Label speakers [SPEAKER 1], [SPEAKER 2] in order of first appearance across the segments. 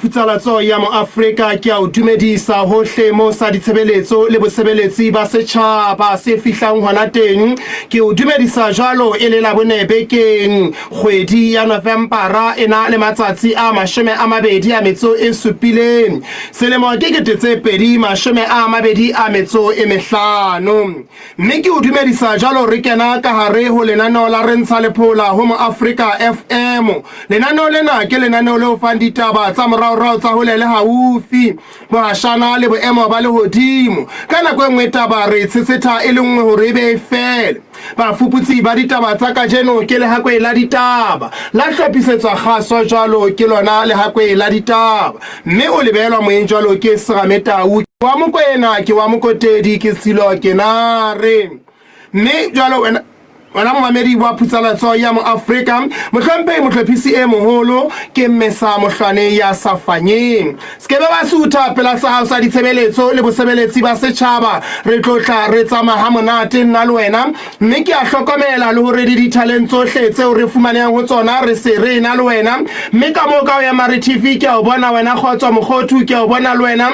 [SPEAKER 1] Phutsalatso ya Moafrika, ke a o dumedisa hohle mo sa ditshebeletso le bosebeletsi ba setjhaba se fihlang hona teng. Ke o dumedisa jwalo e le Labone bekeng, kgwedi ya Novembara e na le matsatsi a 27, selemo ke 2025. Mme ke o dumedisa jwalo re kena ka hare ho lenaneo la Re Ntsha Lephola ho Moafrika FM. Lenaneo lena ke lenaneo le o fang ditaba tsa moraorao tsa hole le haufi, bohashana le boemo ba lehodimo. Ka nako e nngwe taba re e tshetshetha e le nngwe hore e be e fele. Bafuputsi ba ditaba tsa kajeno ke Lehakwe la Ditaba. La hlophisetswa kgaso jwalo ke lona Lehakwe la Ditaba. Mme o le beelwa moyeng jwalo ke Serame Tau. Ke wa Mokwena, ke wa Mokotedi, ke Silo, ke Nare. Mme jwalo wena wena momamedi wa Phutsalatso ya Moafrika, mohlomphehi mohlophisi e moholo ke Mmesa Mohlwane ya sa fanyeng. Sekebe wa sutha pela sa hao sa ditshebeletso le bosebeletsi ba setjhaba. Re tlo tla re tsamaya ha monate nna le wena. Mme ke a hlokomela le hore le dithaleng tsohle tseo re fumanehang ho tsona re se re ena le wena. Mme ka moo ka ho ya Mare TV ke a o bona wena Kgotso Mokgothu, ke a o bona le wena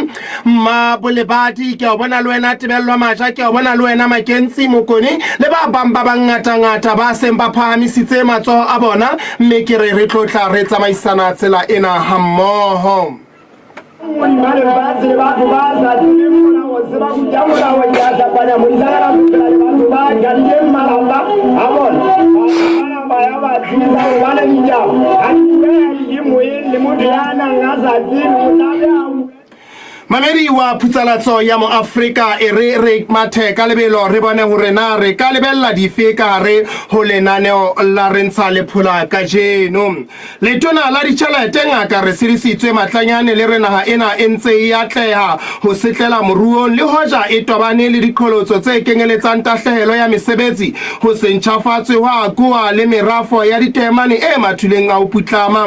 [SPEAKER 1] Mma Bolebadi, ke a o bona le wena Tebellwa Maja, ke a o bona le wena Makentsi Mokone le ba bang ba bangatangata ba seng ba phahamisitse matsoho a bona. Mme ke re re tlo tla re tsamaisana tsela ena hammoho. Mamedi wa Phutsalatso ya Moafrika, e re re mathe ka lebelo re bone hore na re ka lebella dife ka hare ho lenaneo la Re Ntsha Lephola kajeno. Letona la ditjhelete Ngaka Resedisitswe Matlanyane le re naha ena e ntse e atleha ho setlela moruong le hoja e tobane le diqholotso tse kenyeletsang tahlehelo ya mesebetsi, ho se ntjhafatswe hwa AGOA le merafo ya diteemane e mathuleng a ho putlama.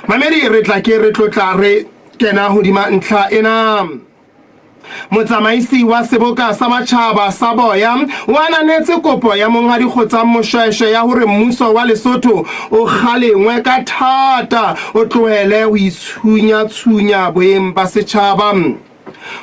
[SPEAKER 1] Mamedi, re tla ke re tlotla re kena hodima ntlha ena. Motsamaisi wa Seboka sa Matjhaba sa Boya o ananetse kopo ya Monghadi Kgotsang Moshweshwe ya hore mmuso wa Lesotho o kgalengwe ka thata o tlohele ho itshunya-tshunya boeng ba setjhaba.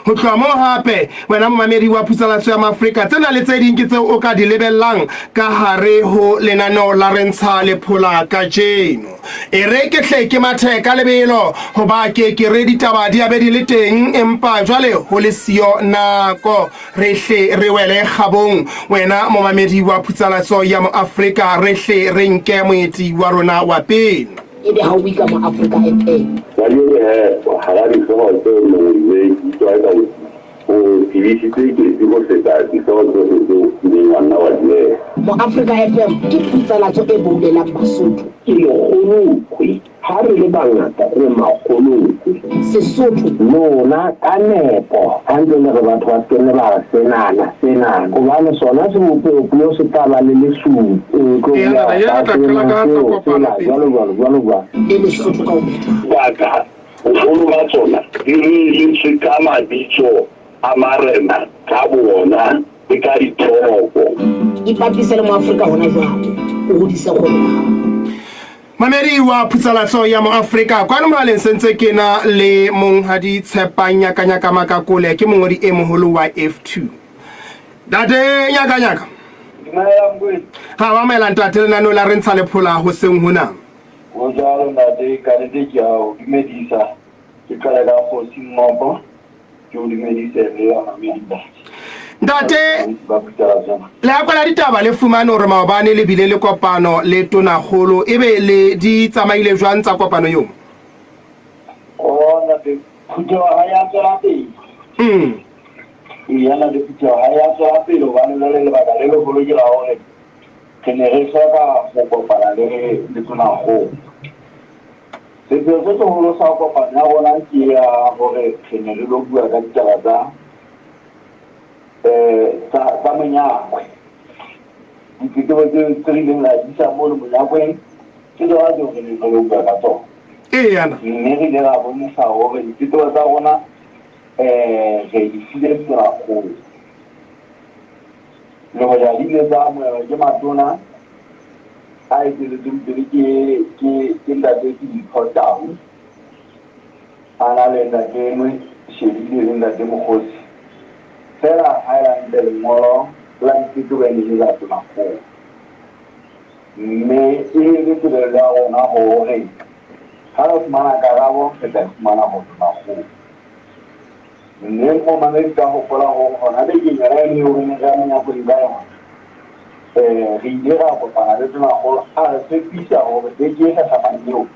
[SPEAKER 1] Ho tloha moo hape, wena momamedi wa Phutsalatso ya Maafrika, tsena le tse ding ke tseo o ka di lebellang ka hare ho lenaneo la Re Ntsha Lephola kajeno. E re ke hle ke mathe ka lebelo, hoba ke ke re ditaba di a be di le teng, empa jwale ho le siyo nako. Re hle re wele kgabong, wena momamedi wa Phutsalatso ya Moafrika, re hle re nke moeti wa rona wa pele.
[SPEAKER 2] Ebe ha o bue ka Moafrika FM.
[SPEAKER 3] Kajeno he, hara dihlooho tse nngwe ke utlwa eka o tebisitse ketsi ho feta dihlooho tsohle tseo o kileng wa nna wa di beha.
[SPEAKER 2] Moafrika FM ke phutsalatso e boulelang Basotho.
[SPEAKER 4] Ke lekgolokwe, ha re le bangata re makgolokwe.
[SPEAKER 2] Sesotho.
[SPEAKER 4] Lona ka nepo ha ntse le re batho ba se ke nne ba re senana, senana, hobane sona sebopeopuo se tla ba le lesupi, o tlo
[SPEAKER 1] Eya,
[SPEAKER 4] bua
[SPEAKER 1] ntate,
[SPEAKER 4] ka
[SPEAKER 1] re tla
[SPEAKER 4] sena,
[SPEAKER 1] qala ka tsa
[SPEAKER 4] seo,
[SPEAKER 1] kopano
[SPEAKER 4] sela,
[SPEAKER 1] pele.
[SPEAKER 4] jwalo, jwalo, jwalo, jwalo.
[SPEAKER 2] Le Lesotho ka ho phethahala.
[SPEAKER 3] Baka Boholo ba tsona di reeletswe ka mabitso a marena ka boona le ka dithoko.
[SPEAKER 2] Ipapise le Moafrika hona jwale, o hodise kgwebo ya hao.
[SPEAKER 1] Mamedi wa Phutsalatso ya Moafrika, kwano mohaleng se ntse ke na le Monghadi Tshepang Nyakanyaka Makakole, ke mongodi e moholo wa F2. Ntate Nyakanyaka.
[SPEAKER 5] Dumela Mkwena.
[SPEAKER 1] Ra wa amohela ntate lenaneo la Re Ntsha Lephola hoseng hona.
[SPEAKER 5] Ho jwalo ntate, kannete ke a o dumedisa. Ke qale ka Kgosi Mmopo, ke o dumedise le bamamedi ntate.
[SPEAKER 1] Ntate, Lehakwe la ditaba le fumane hore maobane le bile le kopano le Tonakgolo, ebe le di tsamaile jwang tsa kopano eo?
[SPEAKER 5] Oh ntate, phutheho ha ya tswela pele. Eya ntate, phutheho ha ya tswela pele hobane jwale lebaka le leholo ke la hore Re ne re hloka ho kopana le le Tonakgolo. Sepheo se seholo sa kopano ya rona ke ya hore re ne re lo bua ka ditaba tsa tsa tsa monyakwe. Ditletlebo tse tse re ileng ra di isa mono monyakweng ke tsona tseo re neng re lo bua ka tsona.
[SPEAKER 1] Eya na.
[SPEAKER 5] Mme re ile ra bontsha hore ditletlebo tsa rona re di file Tonakgolo. Le hoja li ile tsa amohelwa ke matona a eteletsweng pele ke, ke, ke Ntate Mpho Tau. nna le ntate Shebile le ntate Mokgosi. Feela ha e le hantle lengolo la ditletlebo e ne le la Tonakgolo. Mme e ne le tebello ya rona hore ha re fumana karabo re tla e fumana ho Tonakgolo. Mme momamedi ka hopola hore hona bekeng yona eno eo re neng re ya menyakong ka yona, re ile ra kopana le Tonakgolo a re tshepisa hore beke e hlahlamang eo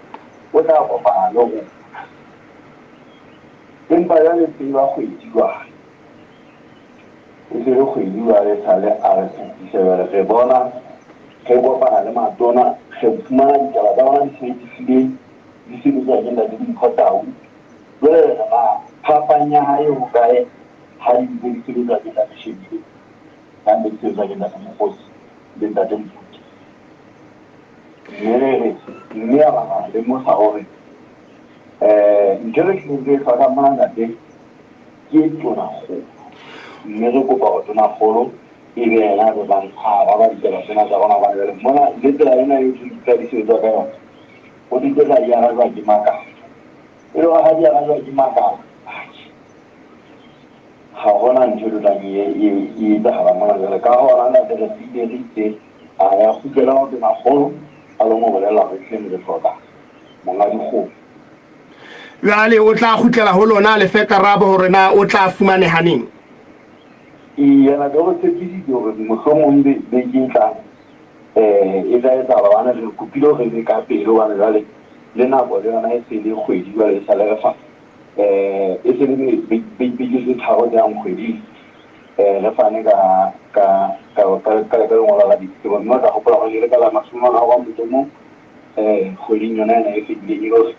[SPEAKER 5] o tla kopana le rona. Empa jwale se eba kgwedi jwale. E se le kgwedi jwale esale a re tshepisa jwale re bona re kopana le matona re fumana ditaba tsa bona di se di hlile di sebetswa ke ntate Dimpho Tau. Jwale re re na phapang ya hae ho kae ha di ntse di sebetswa ke ntate Shebile, ha ntse di sebetswa ke ntate Mokgosi le ntate Mputi. Mme re re mme a ba ra lemosa hore ntho e re hlileng re e hlokang mona ntate ke tonakgolo. Mme re kopa hore tonakgolo e be yena a tlo tlang a araba ditaba tsena tsa rona hobane jwale mona le tsela ena eo di di sebetswa ka yona, ho di tse tla di arajwa ke makala. E le hore ha di arajwa ke makala, atjhe, ha hona ntho e tlo tlang e etsahala mona jwale. Ka hona ntate re hlile re itse a ya kgutlela ho tonakgolo a lo mo bolella hore ehlile re hloka monga dikgomo.
[SPEAKER 1] Jwale o tla kgutlela ho lona a le fe karabo hore na o tla fumaneha neng.
[SPEAKER 5] Eya, ntate o re tshepisitse hore mohlomong beke e tlang e tla etsahala hobane re kopile hore e be ka pele hobane jwale le nako le yona e se le kgwedi jwale e sale re fa e se le beke tse tharo tse yang kgweding re fane ka ka ka ka ka lengolo la ditletlebo mme o tla hopola hore le ka la mashome a mararo a motso o mong kgweding yona ena e fetileng e le hore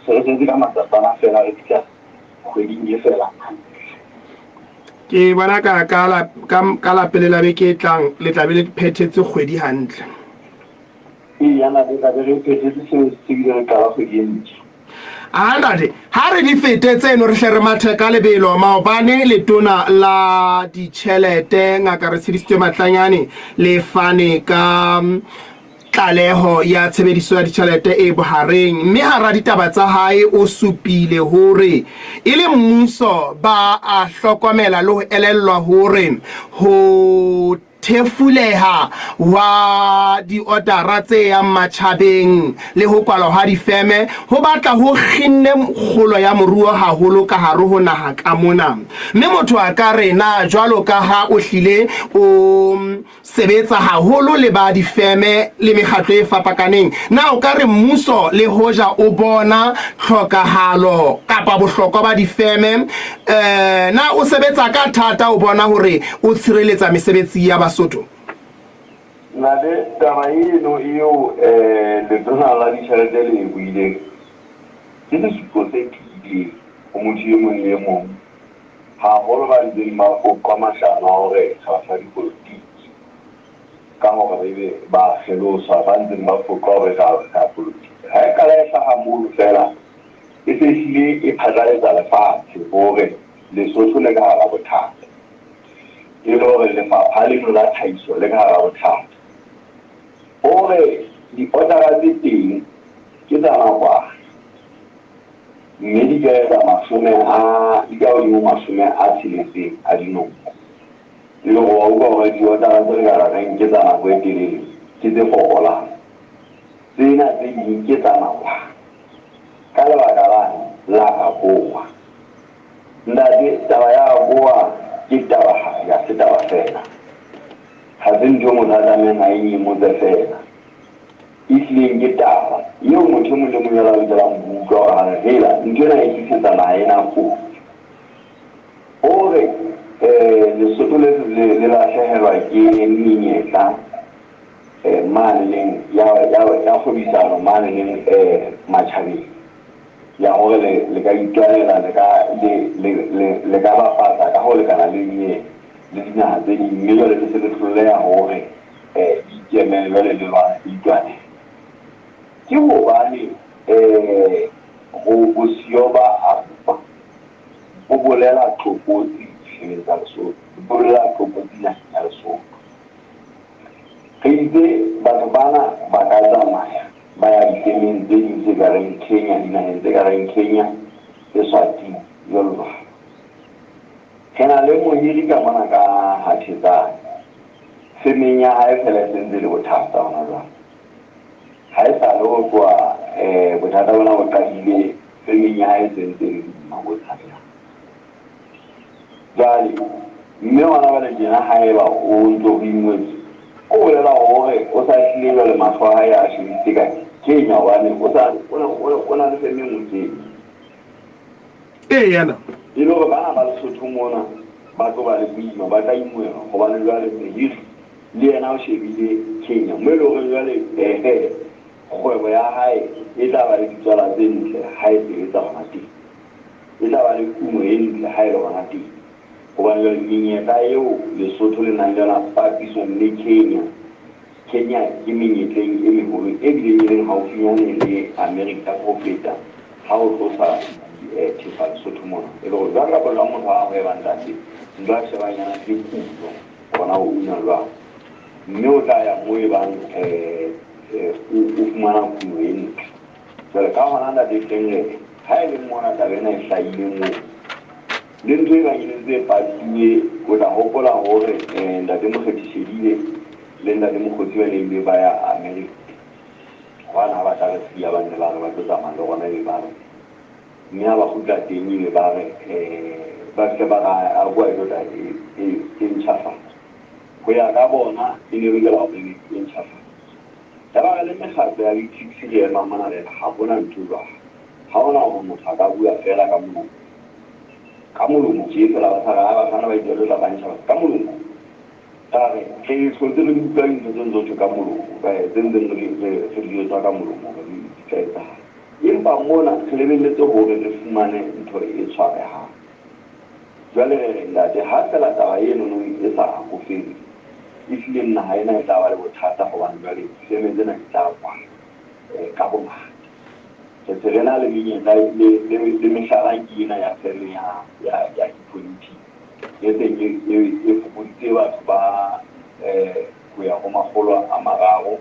[SPEAKER 5] se re setse ka matsatsana feela re fihla kgweding e felang hantle.
[SPEAKER 1] Ke bona ka ka la ka ka la pele la beke e tlang le tla be le phethetse kgwedi hantle.
[SPEAKER 5] Eya ntate tla be re phethetse seo se bile re qala kgwedi e ntjha.
[SPEAKER 1] A ntate, ha re di fete tseno re hle re mathe ka lebelo. Maobane letona la ditjhelete Ngaka Retshedisitswe Matlanyane le fane ka tlaleho ya tshebediso ya ditjhelete e bohareng mme hara ditaba tsa hae o supile hore e le mmuso ba a hlokomela le ho elellwa hore ho thefuleha wa diodara tse yang matjhabeng le ho kwalwa hwa difeme ho batla ho kginne kgolo ya moruo haholo ka hare ho naha ka mona. Mme motho a ka re na jwalo ka ha o hlile o sebetsa haholo le ba difeme le mekgatlo e fapakaneng, na o ka re mmuso le hoja o bona tlhokahalo kapa bohlokwa ba difeme, na o sebetsa ka thata ho bona hore o tshireletsa mesebetsi ya Basotho?
[SPEAKER 5] Ntate, taba eno eo Letona la Ditjhelete le e buileng ke sesupo se tiileng ho motho e mong le e mong, haholo ba ntseng ba qoqa mashano a hore re batho ba dipolotiki ka hore ebe ba kgeloswa, ba ntseng ba qoqa hore re a polotiki. Ha e qala e hlaha mono feela, e se ehlile e phatlaletsa lefatshe hore Lesotho le ka hara bothata, e le hore lefapha leno la tlhahiso le ka hara bothata. Hore diodara tse teng ke tsa nakwana mme di ka etsa mashome a di ka hodimo 60 a dinoko. E le hore wa utlwa hore diodara tse re ka reng ke tsa nako e telele ke tse fokolang. Tsena tse ding ke tsa nakwana. Ka lebaka lang? La AGOA. Ntate, taba ya AGOA ke taba ha se taba feela. Ha se ntho motho a tlamehang a e nyemotse feela. Ehlileng ke taba eo motho e mong le mong jwale a lokelang ho utlwa hore a re, Hela, ntho ena e tlisetsa naha ena kotsi. Hore Lesotho le le lahlehelwa ke menyetla mane neng ya ya ya kgwebisano mane neng matjhabeng ya hore le le ka itwanela le ka le le le le ka bapatsa ka ho lekana le le le dinaha tse ding mme jwale le se le hloleha hore le ikemele jwale le lwane le itwanele. Ke hobane ho bosiyo ba AGOA bo bolela tlokotsi difemeng tsa Lesotho, bo bolela tlokotsi naheng ya Lesotho. Re itse batho bana ba ka tsamaya ba ya difemeng tse ding tse ka reng Kenya, dinaheng tse ka reng Kenya, Eswatini, jwalo jwalo. Re na le mohiri ka mona ka ha Thetsane. Femeng ya hae feela e sentse e le bothata hona jwale. Ha e sa le ho tloha bothata bona bo qadile, femeng ya hae e sentse e le boima bo tshabehang. Jwale, mme hona jwale tjena haeba o ntso ho ingwetswe, ho bolela hore o sa hlile jwale mahlo a hae a shebisitse kae? Kenya, hobane o sa, o, o, o na le feme e nngwe Kenya.
[SPEAKER 1] Eya na.
[SPEAKER 5] E le hore bana ba Lesotho mona ba tlo ba le boima, ba tla ingwelwa, hobane jwale mohiri le yena o shebile Kenya, mo e le hore jwale, ehe, kgwebo ya hae e tla ba le ditswala tse ntle ha e sebetsa hona teng. E tla ba le kuno e ntle ha e le hona teng. Hobane jwale menyetla eo Lesotho le nang le yona papisong le Kenya, Kenya ke menyetleng e meholo e bileng e leng haufinyane le Amerika ho feta ha o tlosa thepa Lesotho mona. E le hore jwang kapa jwang motho ha a hweba ntate, ntho a shebang yana ke kuno, hore na o una jwang. Mme o tla ya moo e bang o fumana kuno e ntle. Jwale ka hona ntate Hlengele, ha e le mona taba ena e hlahile moo, le ntho e bang e ne ntse e patuwe, o tla hopola hore ntate Mokgethi Shedile le ntate Mokgotsi ba ne ile ba ya America. Hobane ha ba tla re siya ba nne ba re ba tlo tsamaya le rona ebe ba re, mme ha ba kgutla teng ebe ba re ba fihle ba re a bua e tlo tla e ntjhafatsa. Ho ya ka bona e ne e lokela hore ebe e ntjhafatsa. Yaba re le mekgatlo ya di-taxi re ema mona re re ha hona ntho e jwalo. Ha hona hore motho a ka bua feela ka molomo. Ka molomo tje feela ba sa re ha batho bana ba itse ba tlo tla ba ntjhafatsa ka molomo. Ra re re hlotse re di utlwa dintho tse ntse ho thwe ka molomo, tse ntseng re re di jwetswa ka molomo hore di tla etsahala. Empa mona re lebelletse hore re fumane ntho e tshwarehang. Jwale re re, Ntate, ha feela taba enono e sa akofele, ehlile naha ena e tla ba le bothata hobane jwale difeme tsena di tla kwalwa ka bongata. Re se re na le menyetla le, le, le mehlala ke ena ya feme ya, ya, ya Hippolyte e seng e, e, e fokoditse batho ba ho ya ho 300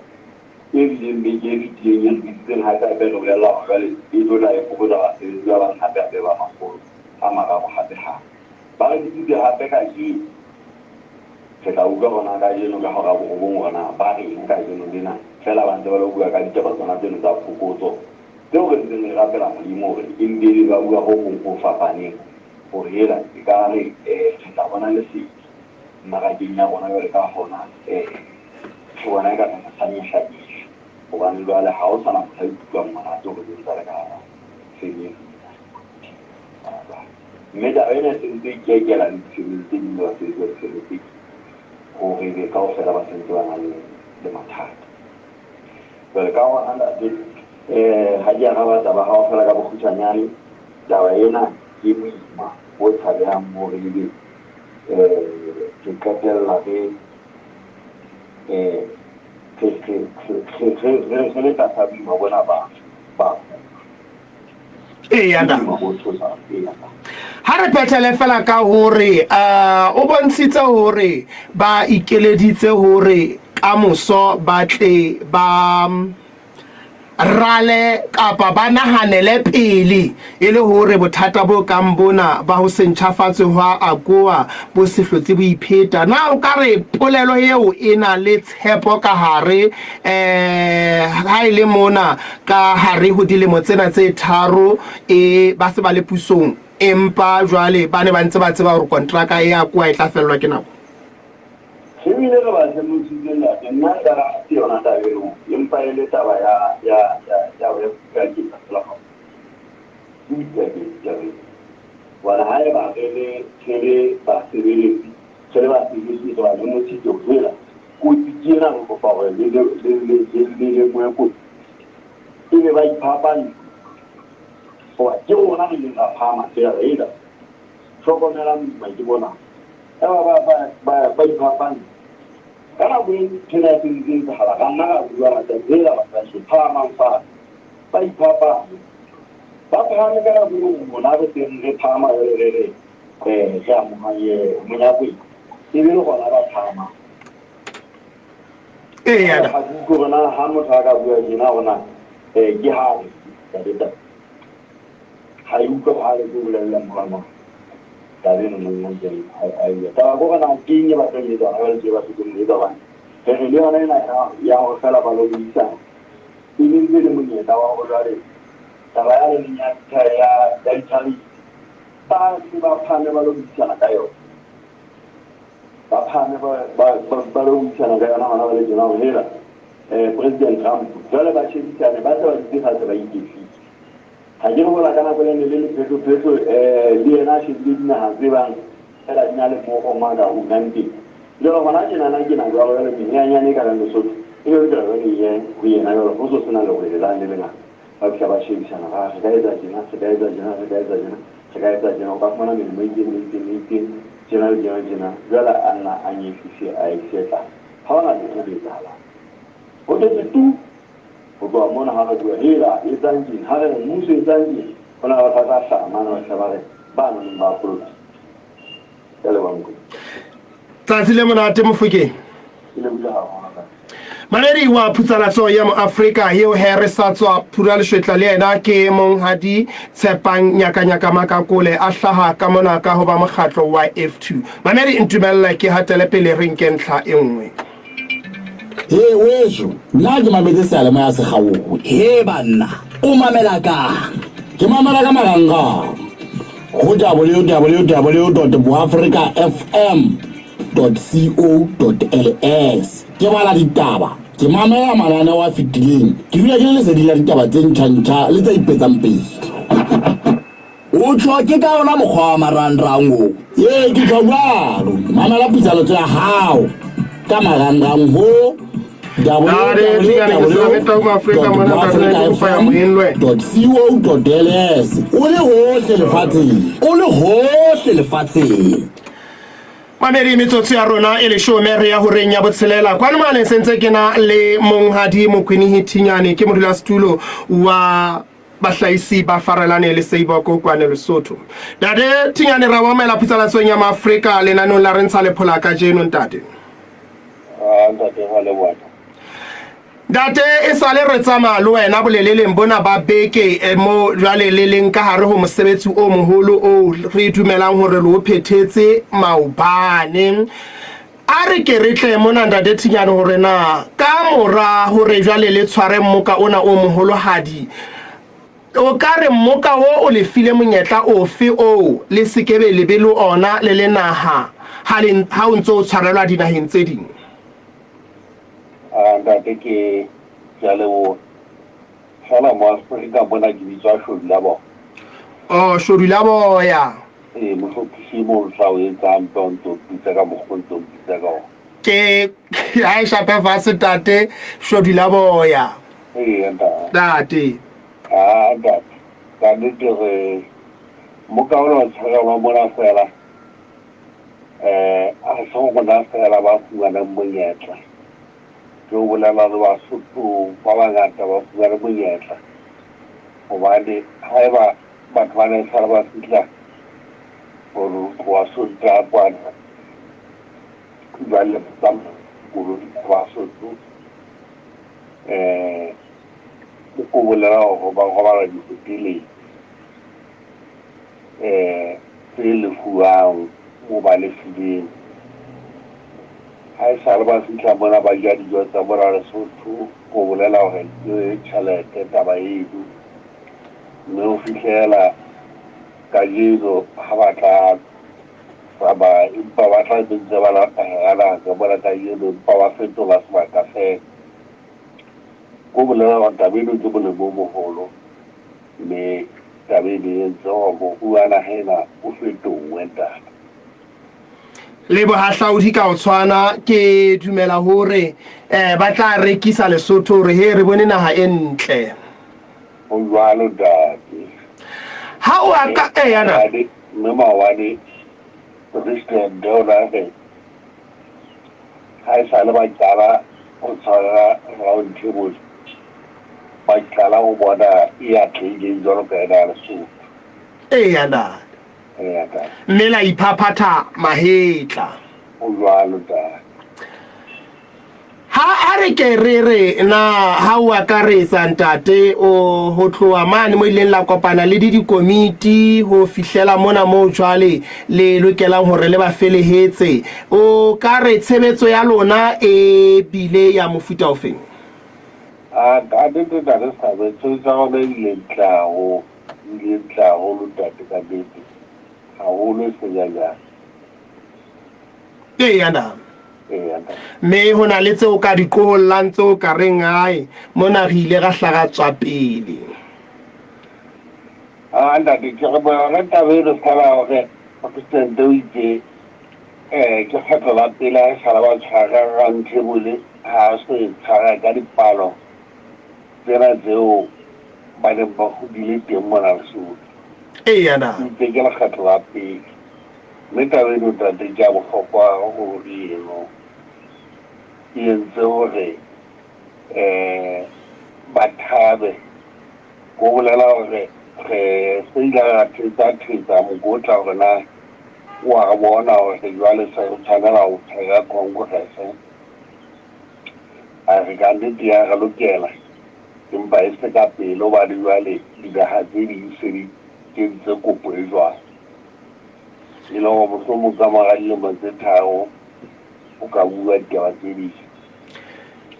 [SPEAKER 5] e bileng beke e fetileng e re bitsitseng hape hape re bolella hore jwale e tlo tla e fokotsa basebetsi ba bang hape hape ba 300 hape hape. Ba re bitsitse hape kajeno. Re tla utlwa hore na kajeno ka hora borobong hore na ba reng kajeno lena. Feela ba ntse ba lo bua ka ditaba tsona tseno tsa phokotso tseo re ntseng re rapela Molimo hore e mpe ebe ba bua ho hong ho fapaneng hore hela ekare re tla bona lesedi mmarakeng ya rona jwale ka hona re bona eka re sa nyehlanyehla hobane jwale ha ho sana motho a ikutlwang monate hore re ntse re ka hara feme eno. Mme taba ena e sentse e kekela le difemeng tse ding le basebetsi ba difeme tse ding hore ebe kaofela ba sentse ba na le le mathata. Jwale ka hona ntate, ha ke araba taba hao fela ka bokgutshwanyane, taba ena ke boima bo tshabehang hore ebe re qetella re re le tlasa boima bona ba ba
[SPEAKER 1] Eya na. Ha re phethele fela ka hore o bontshitse hore ba ikeleditse hore kamoso ba tle ba rale kapa ba nahanele pele e le hore bothata bo kang bona ba ho se ntjhafatswe hwa AGOA bo se hlotse bo ipheta. Na o ka re polelo eo e na le tshepo ka hare um ha e le mona ka hare ho dilemo tsena tse tharo e ba se ba le pusong empa jwale ba ne ba ntse ba tseba hore kontraka e AGOA e tla fellwa ke nako?
[SPEAKER 5] Re bile re ba lemositse ntate, nna nka re ha se yona taba eo, empa e le taba ya ya ya ya ya boikaketsa fela fa. Ke boikaketsi taba eo. Hobane haeba re le re le basebeletsi, re le basebetsi re ba lemositse hore hela kotsi ke ena re kopa hore le le le le le le lemohe kotsi. Ebe ba iphapantse. Hoba ke rona re ileng ra phahama feela hela hlokomelang boima ke bona. Yaba ba, ba, ba, ba iphapanya. Ka nako e ntho ena e sentse e etsahala, ra nna ra bua ra tla, Hela basadi, phahamang fatshe. Ba iphapanya. Ba phahame ka nako eo rona re seng re phahama jwale re re, re amoha monyakweng. E be le gona ba phahamang.
[SPEAKER 1] Eya.
[SPEAKER 5] Ha ke utlwe hore na ha motho a ka bua tjena hore na ke ha re, ntate Tau. Ha e utlwahale ke o bolelle morena taba eno nong nong teng ha e taba ko rena ke eng e ba tlo e etsa jwale tje ba setseng ho etsa hobane re re le yona ena ya hore fela ba lo buisana e ne ntse e le monyetla wa hore jwale taba ya leneng ya ya ya di-tariff ba ntse ba phahame ba lo buisana ka yona ba phahame ba lo buisana ka yona hona jwale tjena hore hela President Trump jwale ba shebisane ba se ba dutse fatshe ba iketlile. Ha ke re hola ka nako lene le lephetlo-phetlo le yena a shebile dinaha tse bang fela di na le mo o ka unang teng. Jwale hona tjenana ke na jwalo jwale menyanyane e ka reng Lesotho e be lokela jwale e ye ho yena jwale ho so sena lerwele lane le lengata. Ba fihla ba shebisana ba re ka etsa tjena, re ka etsa tjena, re ka etsa tjena, re ka etsa tjena. O ka fumana melemo e itseng le itseng le itseng tjena le tjena le tjena. Jwale a nna a nyehlise a ise tlase. Ha hona letho le etsahalang. Ho tletse tu! Ho tloha mona ha re bua, Hela, etsang tjena, ha re re, Mmuso etsang tjena, ho na le batho ba tla hlaha mane ba fihla ba re, Bano neng ba polokile. Ke a leboha Mokoena.
[SPEAKER 1] Tsatsi le monate Mofokeng.
[SPEAKER 5] Ke lebohile haholo ntate.
[SPEAKER 1] Mamedi wa Phutsalatso ya Moafrika eo he re sa tswa phura leshwetla le yena ke monghadi Tshepang Nyakanyaka Makakole a hlaha ka mona ka ho ba mokgatlo wa F2. Mamedi ntumelle ke hatele pele re nke ntlha e nngwe.
[SPEAKER 6] He weso, nna ke mametse seyalemoya se kgaowe.
[SPEAKER 7] He banna, o mamela kang?
[SPEAKER 6] Ke mamela ka marangrang go www dot boafrikafm dot co dot ls. Ke bala ditaba, ke mamela mananeo a fetileng, ke dula ke le leseding la ditaba tse ntjha-ntjha le tse ipetsang pele.
[SPEAKER 7] O tjho ke ka ona mokgwa wa marangrang o?
[SPEAKER 6] Ee, ke tjho jwalo. Mamela pitsaletso ya hao ka marangrang ho www.boafrikafm.co.ls o le hohle lefatsheng.
[SPEAKER 7] O le hohle lefatsheng.
[SPEAKER 1] Mamedi, metsotso ya rona e leshome re ya horeng ya botshelela. Kwano mane sentse ke na le monghadi Mokwenihi Thinyane, ke modulasetulo wa Bahlahisi ba farelane le Seiboko kwane Lesotho. Ntate Thinyane ra wamela phutsalatsong ya Maafrika lenaneong la re ntsha lephola kajeno ntate.
[SPEAKER 3] Ah, ntate wa leboha.
[SPEAKER 1] Ntate e sale re tsamaya le wena boleleleng bona ba beke eh, mo jwale le leng ka hare ho mosebetsi o moholo o re dumelang hore le o phethetse maobane. A re ke re tle mona Ntate Thinyane hore na ka mora hore jwale le tshware mmoka ona o moholohadi, o ka re mmoka wo o le file monyetla ofe oo le se ke be le be le ona le le naha ha le ha o ntse o tshwarelwa dinaheng tse ding?
[SPEAKER 3] Ah, ntate ke ke a leboha. Fela mo Afrika mona ke bitswa Shodu la Boya.
[SPEAKER 1] Oh, Shodu la Boya.
[SPEAKER 3] Ee, mohlophisi e mong sa o etsa hampe o ntso mpitsa ka mokgwa o ntso mpitsa ka ona.
[SPEAKER 1] Ke ha e shape fatshe tate Shodu la Boya.
[SPEAKER 3] Ee, ntate.
[SPEAKER 1] Ntate.
[SPEAKER 3] Ah, ntate. Ka nnete re moka ona o tshwarelwa mona fela. Eh, a se rona fela ba fumanang monyetla. Ke o bolela le Basotho ba bangata ba fumane monyetla. Hobane haeba batho ba ne sala ba fihla gore tloha Sontaha kwana jwale ba koloi tsa Basotho um ko bolela gore ba robala dihoteleng um tse lefuwang mo ba lefileng. Ha e sale ba fihla mona ba ja dijo tsa mona Lesotho go bolela gore ke tšhelete taba eno. Mme ho fihlela kajeno ha ba tla tsamaya empa ba tla be ntse ba lata hara naha ka mona kajeno empa ba fetola sebaka feela. Ko bolela hore taba eno ke molemo o moholo mme taba eno e entse hore moruo wa naha ena o fetohe ntate.
[SPEAKER 1] Le bohahlaudi ka ho tshwana ke dumela hore eh ba tla rekisa Lesotho hore he re bone naha e ntle.
[SPEAKER 3] Ho jwalo ntate.
[SPEAKER 1] Ha o a ka eh yana.
[SPEAKER 3] Mme maobane president o ne a re ha e sale ba qala ho tshwara round table ba qala ho bona e atlehileng jwalo ka ena ya Lesotho.
[SPEAKER 1] Eya ntate.
[SPEAKER 3] Eya ntate.
[SPEAKER 1] Mme la iphaphatha mahetla.
[SPEAKER 3] Ho jwalo ntate.
[SPEAKER 1] Ha a re ke re re na ha o akaretsa ntate o ho tloha mane mo ileng la kopana le di dikomiti ho fihlela mona moo jwale le lokelang hore le ba felehetse, o ka re tshebetso ya lona e bile ya mofuta ofeng?
[SPEAKER 3] A ka nnete ntate Seabe, tshebetso ya rona e bile ntle haholo, e bile ntle haholo ntate ka nnete, haholo e seng nyanyane.
[SPEAKER 1] Eya na. Mme ho na le tseo ka di qohollang tseo ka reng ae mona re ile ra hla ra tswa pele.
[SPEAKER 3] Ah, ntate, ke re yona taba eno fela hore presidente o itse um ke kgetlo la pele ha e sala ba tshwara round table ha a so e tshwara ka dipalo tsena tseo ba neng ba hodile teng mona Lesotho.
[SPEAKER 1] Eya na.
[SPEAKER 3] O itse ke lekgetlo la pele. Mme taba eno ntate ke ya bohlokwa ruri eno. E entse hore um ba thabe. Ho bolela hore re se ile ra thetsa thetsa mokotla hore na wa re bona hore jwale se re tshwanela ho tshwara congress. A re ka nnete ya re lokela empa e se ka pele hobane jwale dinaha tse ding se di kentse kopo e jwalo. E le hore mohlomong ka mora dilemo tse tharo o ka bua ditaba tse ding.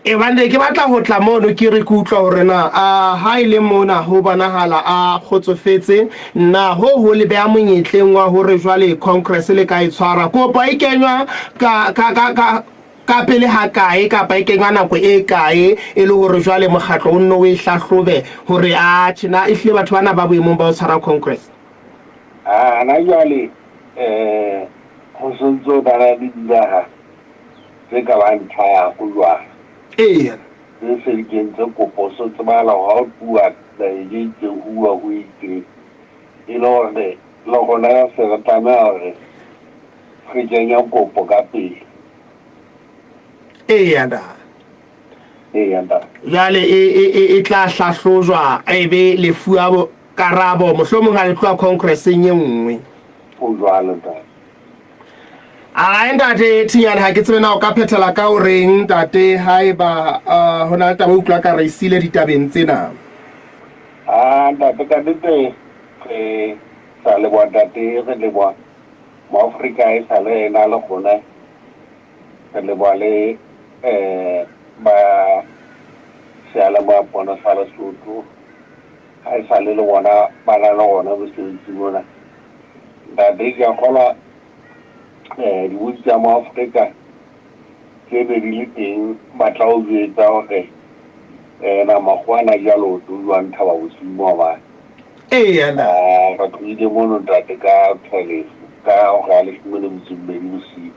[SPEAKER 1] E bande ke batla ho tla mono ke re ke utlwa hore na a ha e le mona ho bonahala a kgotsofetse na ho ho le beha monyetleng wa hore jwale congress le ka e tshwara kopo e kenywa ka ka ka ka ka pele ha kae kapa e kenywa nako e kae e le hore jwale mokgatlo o nno o e hlahlobe hore a tjhe na ehlile batho bana ba boemong ba ho tshwara congress.
[SPEAKER 3] Hana jwale um ho sentse ho na le dinaha tse ka bang tharo jwale.
[SPEAKER 1] Eya.
[SPEAKER 3] Tse se di kentse kopo, so tsebahala hore ha ho tluwa naheng e itseng ho uwa ho itseng. E le hore le rona se re tlameha hore re kenye kopo ka pele.
[SPEAKER 1] Eya na.
[SPEAKER 3] Eya ntate.
[SPEAKER 1] Jwale e, e, e, e tla hlahlojwa e be lefuwa karabo mohlomong ha le tloha congresseng e nngwe.
[SPEAKER 3] Ho jwalo ntate.
[SPEAKER 1] Ae ntate Thinyane ha ke tsebe na o ka phethela ka o reng ntate haeba uh, ho na le taba utlwa ka re sile ditabeng tsena.
[SPEAKER 3] Ah ntate ka nnete re sa leboha ntate re leboha Moafrika e sa le ena le gona re leboha le eh ba seyalemoya pono sa Lesotho ha e sa le le bona ba na le gona mosebetsing ona. Ntate ke a kgolwa um dibui tsa mo Afrika tse ne di le teng ba tla o jwetsa hore um na makgowa a na ja leoto jwang Thaba Bosiu maobane.
[SPEAKER 1] Eya na.
[SPEAKER 3] Ah, re tlohile mono ntate ka 12 ka hora ya leshome le metso e mmedi bosiu.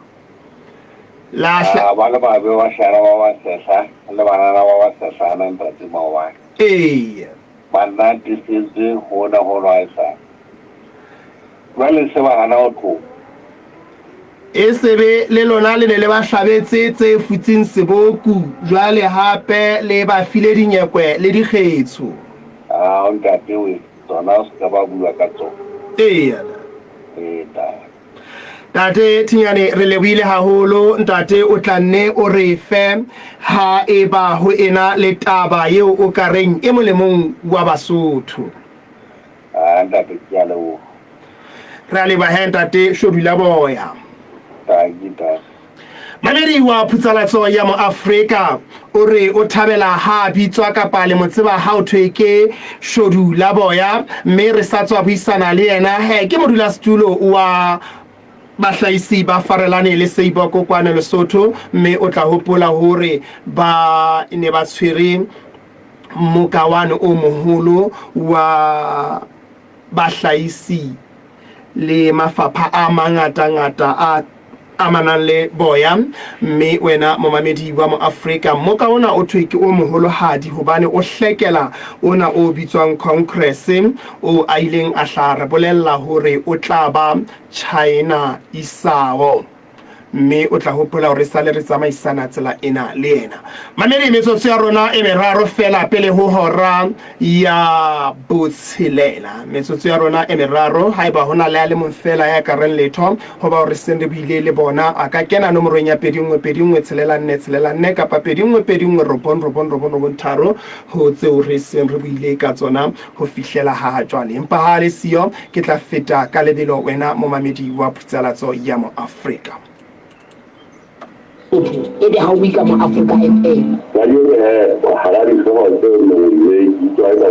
[SPEAKER 1] Lahla.
[SPEAKER 3] Ah, ba le babe ba shana ba ba sehla le banana ba ba sehlana ntate maobane.
[SPEAKER 1] Eya.
[SPEAKER 3] Banna tisetse hona ho lwaesa. Jwale se ba hana ho tloha.
[SPEAKER 1] E se be le lona le ne le ba hlabetse tse futseng seboku, jwale hape le ba file dinyekwe le dikgetsho.
[SPEAKER 3] Ao ntate we, tsona o se ka ba bua ka tsona.
[SPEAKER 1] Eya.
[SPEAKER 3] Ee ntate.
[SPEAKER 1] Ntate Thinyane re lebohile haholo ntate o tla nne o re fe ha eba ho ena le taba eo o ka reng e molemong wa Basotho.
[SPEAKER 3] Ah ntate ke a leboha.
[SPEAKER 1] Re a leboha he ntate Shodula Boya.
[SPEAKER 3] Dankie ntate.
[SPEAKER 1] Mamedi wa phutsalatso ya Moafrika o re o thabela ha bitswa kapa le mo tseba ha o thwe ke Shodu la Boya mme re sa tswa buisana le yena he ke modulasetulo wa bahlahisi ba Farelane le Seiboko kwano Lesotho mme o tla hopola hore ba ne ba tshwere mokawane o moholo wa bahlahisi le mafapha a mangatangata a amanang le boya mme wena momamedi wa moafrika mmoka ona o thwe ke o moholohadi hobane o hlekela ona o bitswang congress o a ileng a hla re bolella hore o tla ba China isao. Mme o tla hopola hore sale re tsamaisana tsela ena le yena. Mamedi, metsotso ya rona e meraro fela pele ho hora ya botshelela. Metsotso ya rona e meraro, haeba ho na le a le mong fela ya ka reng letho ho bao re seng re buile le bona, a ka kena nomorong ya 2 1 2 1 6 4 6 4 kapa 2 1 2 1 9 9 9 9 3 ho tseo re seng re buile ka tsona ho fihlela ha jwale. Empa ha a le siyo, ke tla feta ka lebelo wena momamedi wa Phutsalatso ya Moafrika.
[SPEAKER 2] Sotho, ebe ha o bue ka Moafrika FM.
[SPEAKER 3] Kajeno he, hara dihlooho tse nongoilweng, ke utlwa eka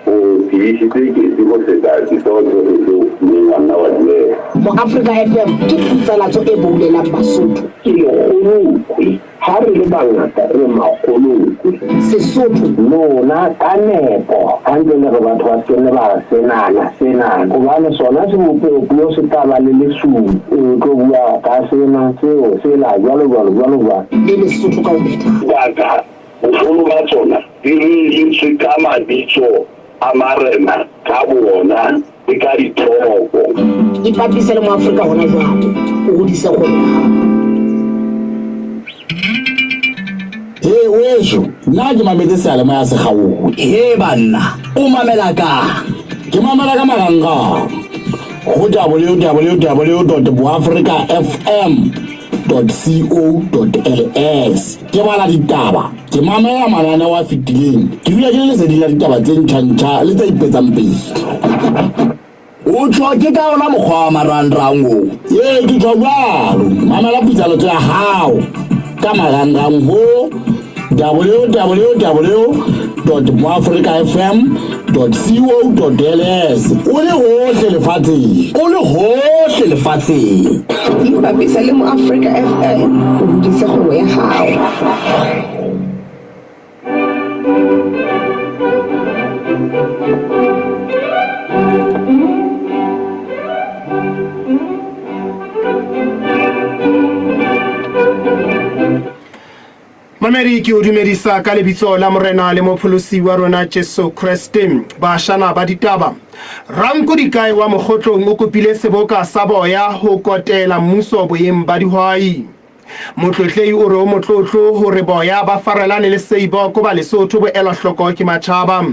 [SPEAKER 3] o tebisitse ketsi ho feta dihlooho tsohle tseo o ileng wa nna wa di beha.
[SPEAKER 2] Moafrika FM ke phutsalatso e boulelang Basotho.
[SPEAKER 4] Ke lekgolokwe. Ha re le bangata re makgolokwe.
[SPEAKER 2] Sesotho.
[SPEAKER 4] Lona ka nepo, ha ntse le re batho ba se ke nne ba re senana, senana, hobane sona sebopeopuo se tla ba le lesupi, o tlo bua ka sena, seo, sela, jwalo, jwalo, jwalo, jwalo.
[SPEAKER 2] Le Lesotho ka ho phethahala.
[SPEAKER 3] Baka, boholo ba tsona di reeletswe ka mabitso a marena ka boona le ka dithoko.
[SPEAKER 2] Ipapise le Moafrika hona jwale, o hodise kgwebo ya hao.
[SPEAKER 6] He weso, nna ke mametse seyalemoya se kgaohe.
[SPEAKER 7] He banna, o mamela kang?
[SPEAKER 6] Ke mamela ka marangrang go www.boafricafm.co.ls. Ke bala ditaba, ke mamela mananeo a fetileng, ke dula ke le leseding la ditaba tse ntjha-ntjha le tse ipetsang pele.
[SPEAKER 7] O tjho ke ka ona mokgwa wa marangrang oo?
[SPEAKER 6] Ee, ke tjho jwalo. Mamela pitsaletso ya hao ka marangrang ho www.moafricafm.co.ls o le hohle lefatsheng.
[SPEAKER 7] O le hohle lefatsheng.
[SPEAKER 8] Ipapisa le Moafrika FM o hodise kgwebo ya hao.
[SPEAKER 1] Mamedi, ke o dumedisa ka lebitso la Morena le Mopholosi wa rona Jesu Kreste. Bashana ba ditaba. Ranko Dikae wa Mokgotlong o kopile seboka sa boya ho kotela mmuso boyeng ba dihwai. Motlotlehi o re o motlotlo hore boya ba Farelane le Seiboko ba Lesotho bo elwa hloko ke matjhaba.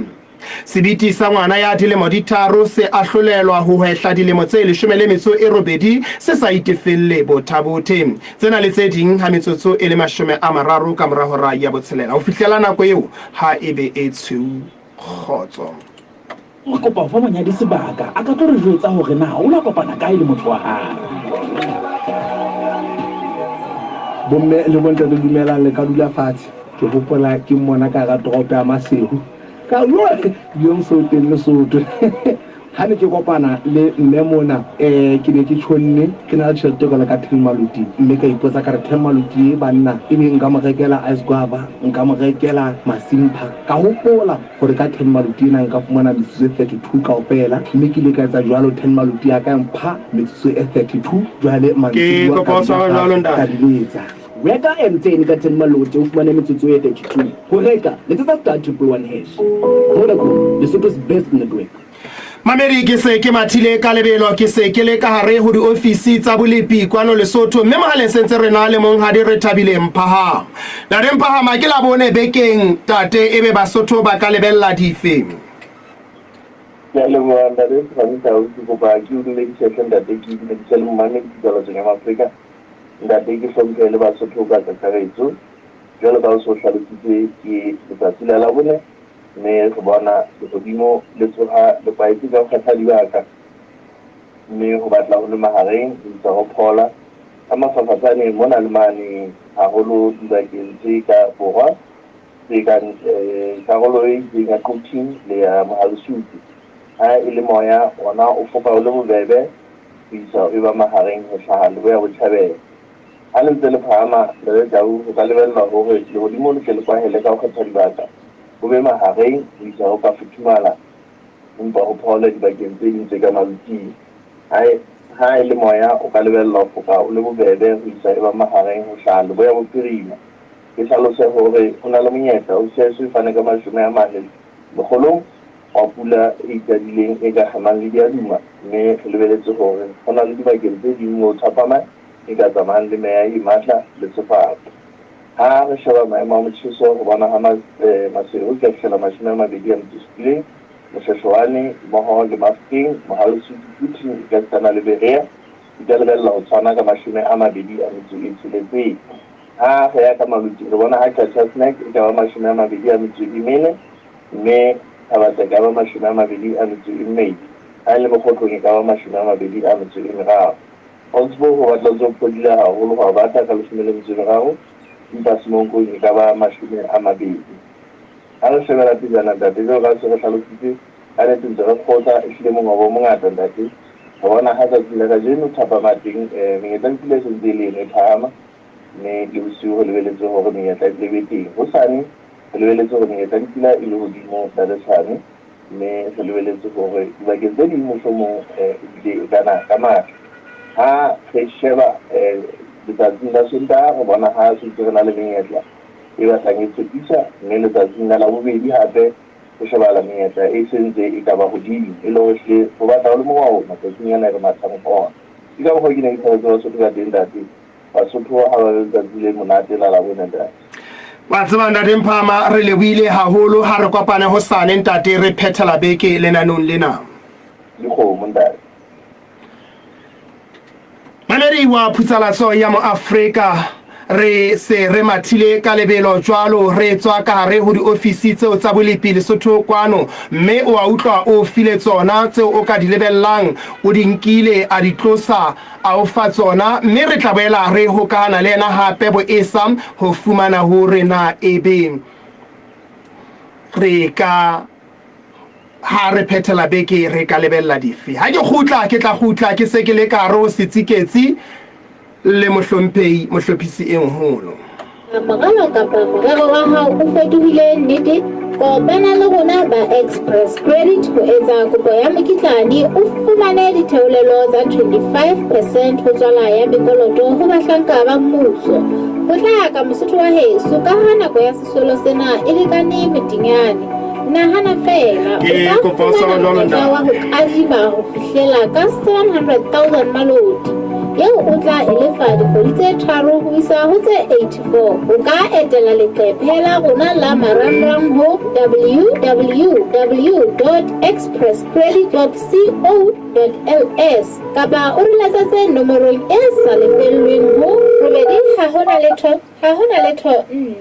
[SPEAKER 1] Sebiti sa ngwana ya dilemo di tharo se ahlolelwa ho hwehla dilemo tse 18 se sa itefelle bothabothe. Tsena le tse ding ha metsotso e le 30 ka mora hora ya botshelela. Ho fihlela nako eo ha e be e tshweu kgotso.
[SPEAKER 9] Re kopa ho fa monyadi sebaka a ka tlo re jwetsa hore na o la kopana kae le motho wa hae.
[SPEAKER 10] Bomme le bontate dumelang le ka dula fatshe. Ke hopola ke mmona ka hara toropo ya Maseru. Ka re yo so teng Lesotho. Ha ne ke kopana le mme mona ke ne ke tjhonne ke na le tjhelete jwalo ka ten maluti mme ka ipotsa ka re ten maluti e banna ebe nka mo rekela ice guava nka mo rekela masimpha ka hopola Hore ka ten maluti ena nka fumana metsotso e 32 kaofela, mme ke ile ka etsa jwalo. Ten maluti ya ka ya mpha metsotso e 32. Jwale
[SPEAKER 1] Ke
[SPEAKER 10] mantsiboya
[SPEAKER 1] kopa
[SPEAKER 10] ka
[SPEAKER 1] o
[SPEAKER 10] dula
[SPEAKER 1] tshware jwalo
[SPEAKER 10] fatshe ka
[SPEAKER 1] ntate.
[SPEAKER 10] di letsa.
[SPEAKER 11] Reka MTN ka ten maluti o fumane metsotso e 32. Ho reka, letsetsa star triple one hash. Vodacom, Lesotho's best network.
[SPEAKER 1] Mamedi, ke se ke mathile ka lebelo, ke se ke le ka hare ho diofisi tsa bolepi kwano Lesotho, mme mohaleng sentse re na le monghadi Rethabile Mphahama. Ntate Mphahama, ke Labone bekeng, tate, ebe Basotho ba ka lebella dife?
[SPEAKER 5] Ke a leboha ntate Sefane Tau, ke kopa ke o dumedise hle ntate, ke dumedise le momamedi Titalatsong ya Maafrika. Ntate ke hlomphe le Basotho ka kakaretso. Jwalo ka o so hlalositse ke letsatsi la Labone Mme re bona lehodimo le tsoha le kwaetse ka ho kgetha dibaka, mme ho batla ho le mahareng ho isa ho phola ka mafafatsane mona le mane, haholo dibakeng tse ka borwa tse kang karolo e itseng ya Quthing le ya Mohalesupe. Ha e le moya wona o foka o le bobebe ho isa o eba mahareng ho hlaha leboya-botjhabela. Ha le ntse le phahama, Ntate Tau, ho ka lebellwa hore lehodimo le tle le kwahele ka ho kgetha dibaka, ho be mahareng ho isa ho ka futhumala empa ho phole dibakeng tse ding tse ka maluting. Ha e le moya, o ka lebellwa ho foka o le bobebe ho isa e ba mahareng ho hlaha leboya-bophirima. Ke hlalose hore ho na le monyetla ho CSU e fane ka 40 lekgolong wa pula e ikadileng e ka kgemang le diaduma, mme re lebeletse hore ho na le dibakeng tse ding moo thapama e ka tsamayang le meya e matla le sefako. Ha re sheba maemo a motjheso re bona ha Maseru ke a fihlela 27, Moshweshwane mmoho le Mafokeng, Mohale's Quthing, ekasitana le Berea di ka lebella ho tshwana ka 26. Ha re ya ka Maluti re bona ha Qacha's Nek e ka ba 24 mme Thabatsa e ka ba 22, ha e le Mokhotlong e ka ba 23. Augsburg ho batla ho ntse ho phodile haholo hwa bata ka 13, empa Semonkong e ka ba 20. Ha re shebela pejana ntate, jwalo ka ha se re hlalositse, ka nete ntse re kgotsa, ehlile mongobo o mongata ntate. Re bona ha tsatsing la kajeno thapama teng menyetla le pula e sentse e le eno e phahama, mme le bosiu re lebeletse hore menyetla e tle e be teng. Hosane re lebeletse hore menyetla le pula e le hodimo ntate Tshwane, mme re lebeletse hore dibakeng tse ding mohlomong ebile e ka na ka matla. Ha re sheba letsatsing la Sontaha re bona ha se ntse re na le menyetla e batlang e tshepisa, mme letsatsing la Labobedi hape ho shebahala menyetla e se ntse e ka ba hodimo, e le hore ehlile ho batla ho le mongwaho matsatsing ana e re mathang ho ona. Ke ka mokgwa oo ke neng ke thabetse Basotho ka teng ntate. Basotho ha ba be letsatsi le monate la Labone ntate.
[SPEAKER 1] Wa tseba ntate Mphama, re lebohile haholo. Ha re kopane hosane ntate, re phethela beke lenanong lena.
[SPEAKER 5] Dikgomo ntate.
[SPEAKER 1] Mamedi wa Phutsalatso ya Moafrika, re se re mathile ka lebelo jwalo re tswa ka hare ho diofisi tseo tsa bolepi Lesotho kwano, mme o a utlwa o file tsona tseo o ka di lebellang, o di nkile a di tlosa a o fa tsona, mme re tla boela re hokahana le yena hape boesa ho fumana hore na ebe re ka Ha re phethela beke re ka lebella dife? Ha ke kgutla, ke tla kgutla ke se ke le ka hare ho setsiketsi le Mohlomphehi Mohlophisi e Moholo.
[SPEAKER 12] Moralo kapa morero wa hao o fetohile nnete? Kopana le rona ba Express Credit ho etsa kopo ya mokitlane o fumane ditheolelo tsa 25 percent ho tswala ya mekoloto ho bahlanka ba mmuso. Potlaka Mosotho wa heso ka ha nako ya Sesolo sena e lekane metinyane. Nahana feela, o ka fumana monyetla wa ho kadima ho fihlela ka 700,000 maloti, eo o tla e lefa dikgwedi tse tharo ho isa ho tse 84. O ka etela leqephe la rona la marangrang ho www.expresscredit.co.ls kapa o re letsetse nomorong e sa lefellweng ho robedi ha ho na letho Ha ho na letho nne,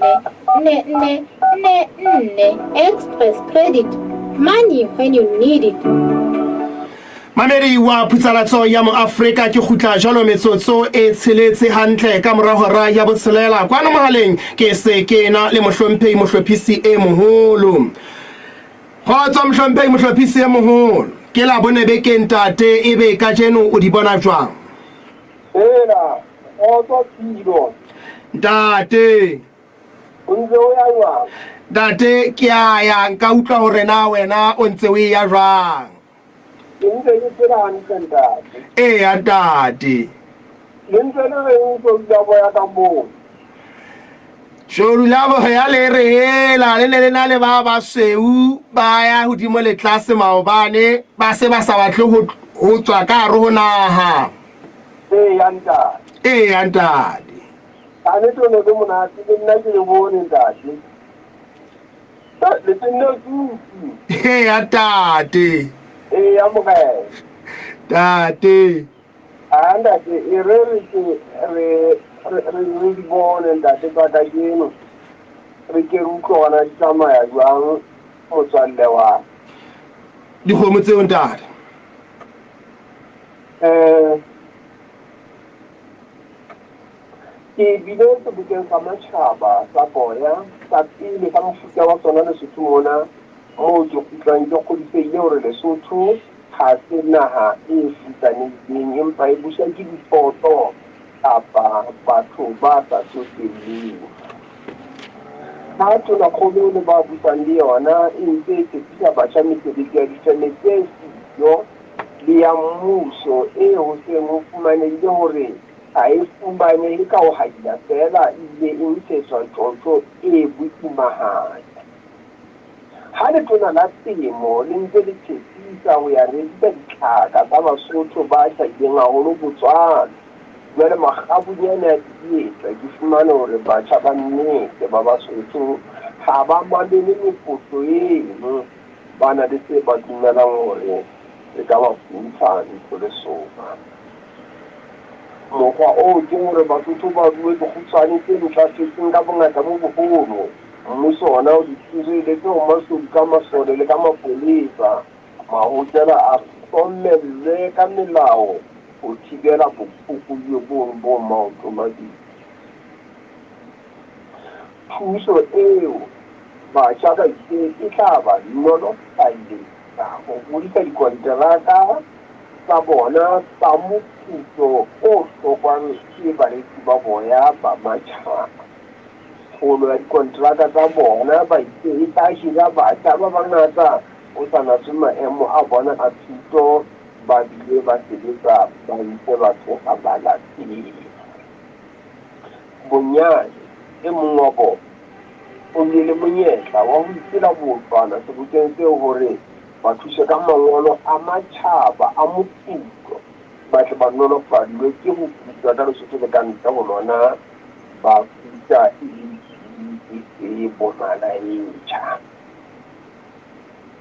[SPEAKER 12] nne, nne, nne, nne. Express Credit, money when you need it.
[SPEAKER 1] Mamedi wa phutsalatso ya Moafrika, ke kgutla jwalo metsotso e tsheletse hantle ka mora hora ya botshelela. Kwano mohaleng ke se ke na le mohlomphehi mohlophisi e moholo. Kgotso mohlomphehi mohlophisi e moholo. Ke la bone bekeng ntate, ebe kajeno o di bona jwang?
[SPEAKER 13] Hela, kgotso Tshilo.
[SPEAKER 1] Ntate.
[SPEAKER 13] O ntse o ya jwang?
[SPEAKER 1] Ntate, ke a ya, nka utlwa hore na wena o ntse o e ya jwang.
[SPEAKER 13] Ke ntse ke phela hantle ntate.
[SPEAKER 1] Eya ntate.
[SPEAKER 13] Le ntse le reng Tsodu la boya ka moo?
[SPEAKER 1] Tsodu la boya le re hela le ne le na le ba basweu ba ya hodimo le tlase maobane ba se ba sa batle ho ho tswa ka hare ho naha.
[SPEAKER 13] Eya ntate.
[SPEAKER 1] Eya ntate.
[SPEAKER 13] Ka nnete o ne le monate le nna ke le bone ntate. Le tenne sutu.
[SPEAKER 1] Eya ntate.
[SPEAKER 13] Eya morena.
[SPEAKER 1] Ntate.
[SPEAKER 13] A ntate e re re ke re re re di bone ntate tsa kajeno re ke re utlwe gona di tsamaya jwang motswalle wa ka.
[SPEAKER 1] Dikgomo tseo ntate.
[SPEAKER 13] Eh ke bile sebokeng sa matjhaba sa boya sa pele sa mofuta wa sona Lesotho mona moo ke kgutlang ke kgodisehile hore Lesotho ha se naha e futsanehileng empa e buswa ke dipoto kapa batho ba sa tsotelleng. Ha Tonakgolo le ba busang le yona e ntse e tshepisa batjha mesebetsi ya difeme tse siyo le ya mmuso e ho seng ho fumanehile hore ha e fumanehe ka ho haila feela ebile e ntshetswa tjotjo e boimahadi. Ha Letona la Temo le ntse le tshepisa ho ya rekisa ditlhaka tsa Basotho ba tjhaileng haholo Botswana, Jwale makgabunyane a dietsa ke fumane hore batjha ba nnete ba Basotho ha ba mamele mepotso eno, ba na le se ba dumelang hore se ka ba funtsha ntlo lesoba. Mokgwa oo ke hore Basotho ba rue dikgutshwane tse ntlafetseng ka bongata bo boholo. Mmuso ona o di sireletse ho mashodu ka masole le ka mapolesa. Mahokela a hlomellwe ka melao ho thibela bophokojwe bono bo maoto mabedi. Thuso eo batjha ba itse e tla ba nolofaletsa ho hodisa dikonteraka tsa bona tsa moputso o hlokwang ke bareki ba boya ba matjhaba. Kgolo ya dikonteraka tsa bona ba itse e tla hira batjha ba bangata ho sa natswe maemo a bona a thuto ba bile ba sebetsa ba ntse ba tloha ba lapile. Bonyane e mong wa bona o bile le monyetla wa ho itela bootswana sebokeng seo hore ba thuswe ka mangolo a matjhaba a moputso ba tle ba nolofallwe ke ho putswa ka Lesotho le ka ntle ho lona ba putsa e le ditsebi tse bonala e ntjha.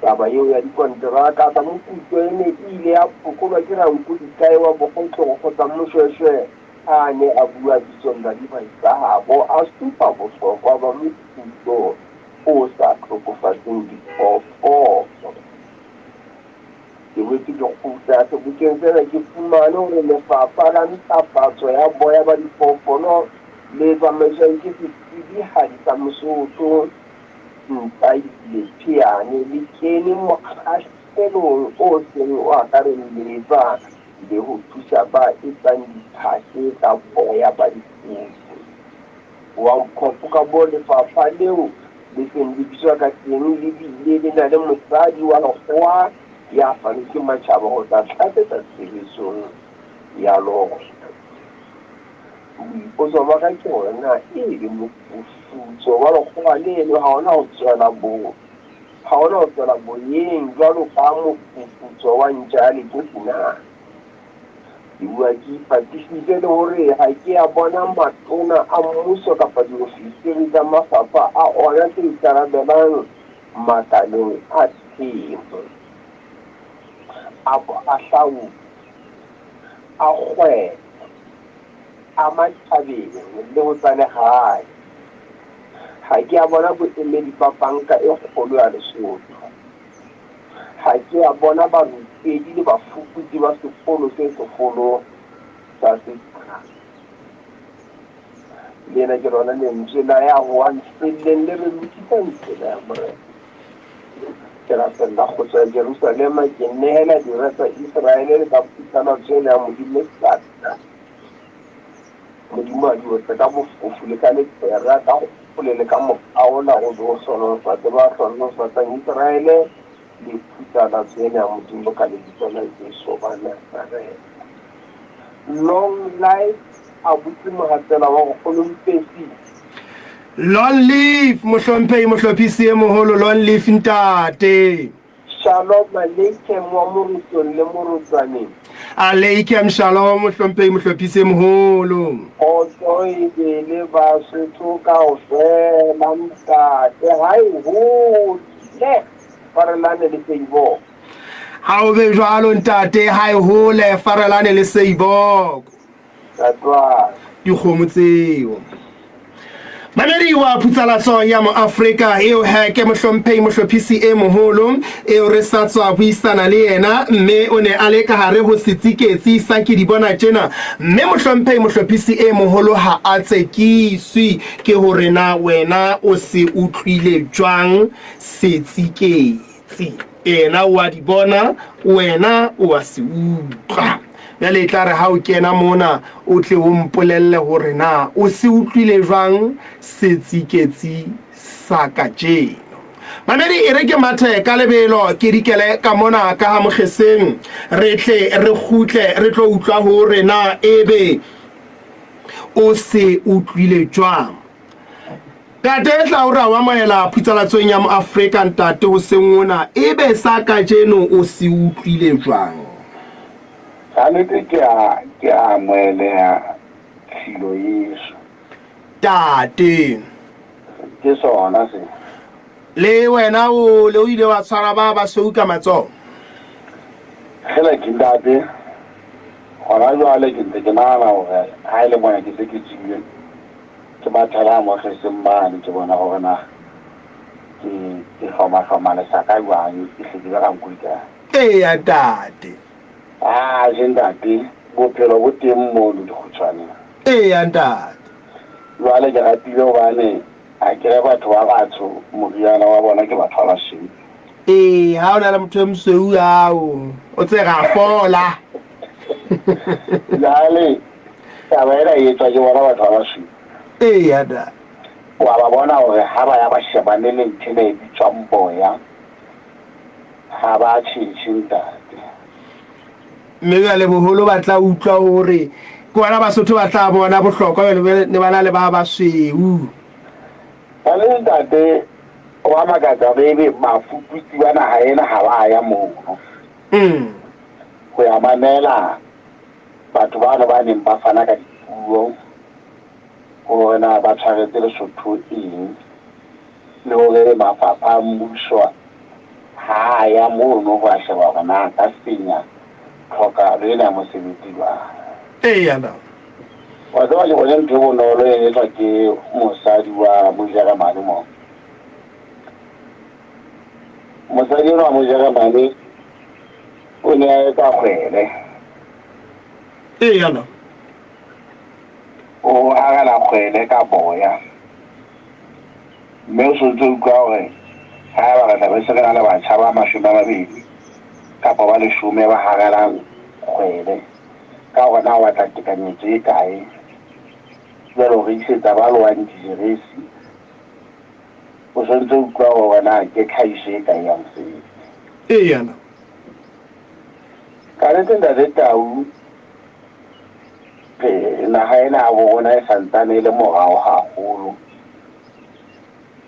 [SPEAKER 13] Taba eo ya dikonteraka tsa moputso e ne e ile ya phokolwa ke Rankodi Kae wa Bokgotlong kgotsa Moshweshwe ha a ne a bua bitsong la dihwai tsa habo a supa bohlokwa ba moputso o sa hlokofatseng diphoofolo. Ke boetse ke kgutla sebokeng sena ke fumane hore Lefapha la Ntlafatso ya Boya ba Diphoofolo le tsamaiswang ke setsebihadi sa Mosotho, Ntaile Pheane, le kene mokgahlelong o seng o akarelletsa le ho thusa ba etsang diphahlo ka boya ba diphofu. Wa Mkhopo ka moo lefapha leo le seng le bitswa ka teng le bile le na le mosadi wa lekgowa ya fanetsweng matjhaba ho tla tlatsetsa tshebetsong ya lona. Boipotso ba ka ke hore na ebe mofufutso wa lekgowa leno ha ona ho tswela bo ha ona ho tswela boyeng jwalo ka mofufutso wa ntja ya lekesi na? Ke bua ke ipatisitse le hore ha ke a bona matona a mmuso kapa diofisiri tsa mafapha a ona tse ikarabelang makaleng a temo, a bohahlaudi, a kgwebo, a matjhabeng le ho tsa lehae. Ha ke a bona boemedi ba Banka e Kgolo ya Lesotho. Ha ke a bona barupedi le bafuputsi ba sekolo se seholo sa setjhaba. Lena ke lona lentswe la ya hoang selleng le re lokisang tsela ya Morena. Ke rapella kgotso ya Jerusalema, ke nehela dira tsa Iseraele le tsa phutlhalatso ena ya Modimo seatla. Modimo a di otle ka bofofu le ka lepera, ka kgole le ka mokaola, o be o hlohonolofatse ba hlohonolofatsang Iseraele le phutlhalatso ena ya Modimo ka lebitso la Jesu wa Nazaretha. Long life abuti Mohatsela wa Nkgono Mpesi.
[SPEAKER 1] Long live mohlomphehi mohlophisi e moholo long live ntate.
[SPEAKER 13] Shalom Aleikem wa Morutong le Morotswaneng.
[SPEAKER 1] Aleikem Shalom mohlomphehi mohlophisi e moholo.
[SPEAKER 13] Kgotso e be le Basotho kaofela ntate ha e hole farelane le Seiboko.
[SPEAKER 1] Ha o be jwalo ntate ha e hole farelane le Seiboko. Dikgomo tseo. Mamedi wa phutsalatso ya Moafrika eo he ke mohlomphehi mohlophisi e moholo eo re sa tswa buisana le yena mme o ne a le ka hare ho setsiketsi sa ke di bona tjena mme mohlomphehi mohlophisi e moholo ha a tsekiswe ke hore na wena o se utlwile jwang setsiketsi ena o a di bona wena o a se utlwa Bjale e tla re ha o kena mona o tle o mpolelle hore na o se utlwile jwang setsiketsi sa kajeno. Mamedi, e re ke mathe ka lebelo ke dikele ka mona ka ha Mokgeseng, re tle re kgutle re tlo utlwa hore na ebe o se utlwile jwang. Ntate Hlaura wa amohela phutsalatsong ya Moafrika ntate hoseng ona ebe sa kajeno o se utlwile jwang?
[SPEAKER 3] Kannete ke a ke a amoheleha. Tshilo yeso.
[SPEAKER 1] Tate.
[SPEAKER 3] Ke sona se.
[SPEAKER 1] Le wena o le o ile wa tshwara ba basweu ka matsoho?
[SPEAKER 3] Kgele ke ntate, gona jwale ke ntse ke nahana hore ha e le mona ke se ke tswile, ke mathela a mokgeseng mane ke bona hore na ke ke hloma-hloma lesaka jwang, ke hle ke be ka nku dikae.
[SPEAKER 1] Eya ntate.
[SPEAKER 3] Atjhe ntate, bophelo bo teng mono dikgutshwaneng.
[SPEAKER 1] Eya ntate.
[SPEAKER 3] Jwale ke ratile hobane akere batho ba batsho moriana wa bona ke batho ba basweu.
[SPEAKER 1] Ee, ha o na le motho e mosweu ao, o tse ra fola.
[SPEAKER 3] Jwale taba ena e etswa ke bona batho ba basweu.
[SPEAKER 1] Eya ntate.
[SPEAKER 3] Wa ba bona hore ha ba ya ba shebane le ntho ena e bitswang boya, ha ba tjhetjhe ntate.
[SPEAKER 1] Mme jwale boholo ba tla utlwa hore ke bona Basotho ba tla bona bohlokwa jwale ne ba na le ba basweu.
[SPEAKER 3] Jwale ntate wa makatsa hore ebe bafuputsi ba naha ena ha ba ya mono ho ya mamela batho bano ba neng ba fana ka dipuo hore na ba tshwaretse Lesotho eng, le hore mafapha a mmuso ha a ya mono ho a sheba hore na a ka fenya tlhokahalo ena ya mosebetsi jwang.
[SPEAKER 1] Eya na.
[SPEAKER 3] Wa tseba ke bone ntho e bonolo e etswa ke mosadi wa Mojeremane mo. Mosadi enwa wa Mojeremane o ne a etsa kgwele.
[SPEAKER 1] Eya na.
[SPEAKER 3] O harela kgwele ka boya. Mme o sontse o utlwa hore haeba re tla be se re na le batjha ba 20 kapa ba 10 ba harelang kgwele, ka hore na o batla tekanyetso e kae, jwale o rekisetsa ba lowang dijeresi, o sontse o utlwa hore na ke tlhahiso e kae ya mosebetsi.
[SPEAKER 1] Eya na.
[SPEAKER 3] Ka nnete Ntate Tau, naha ena ya bo rona e santsane e le morao haholo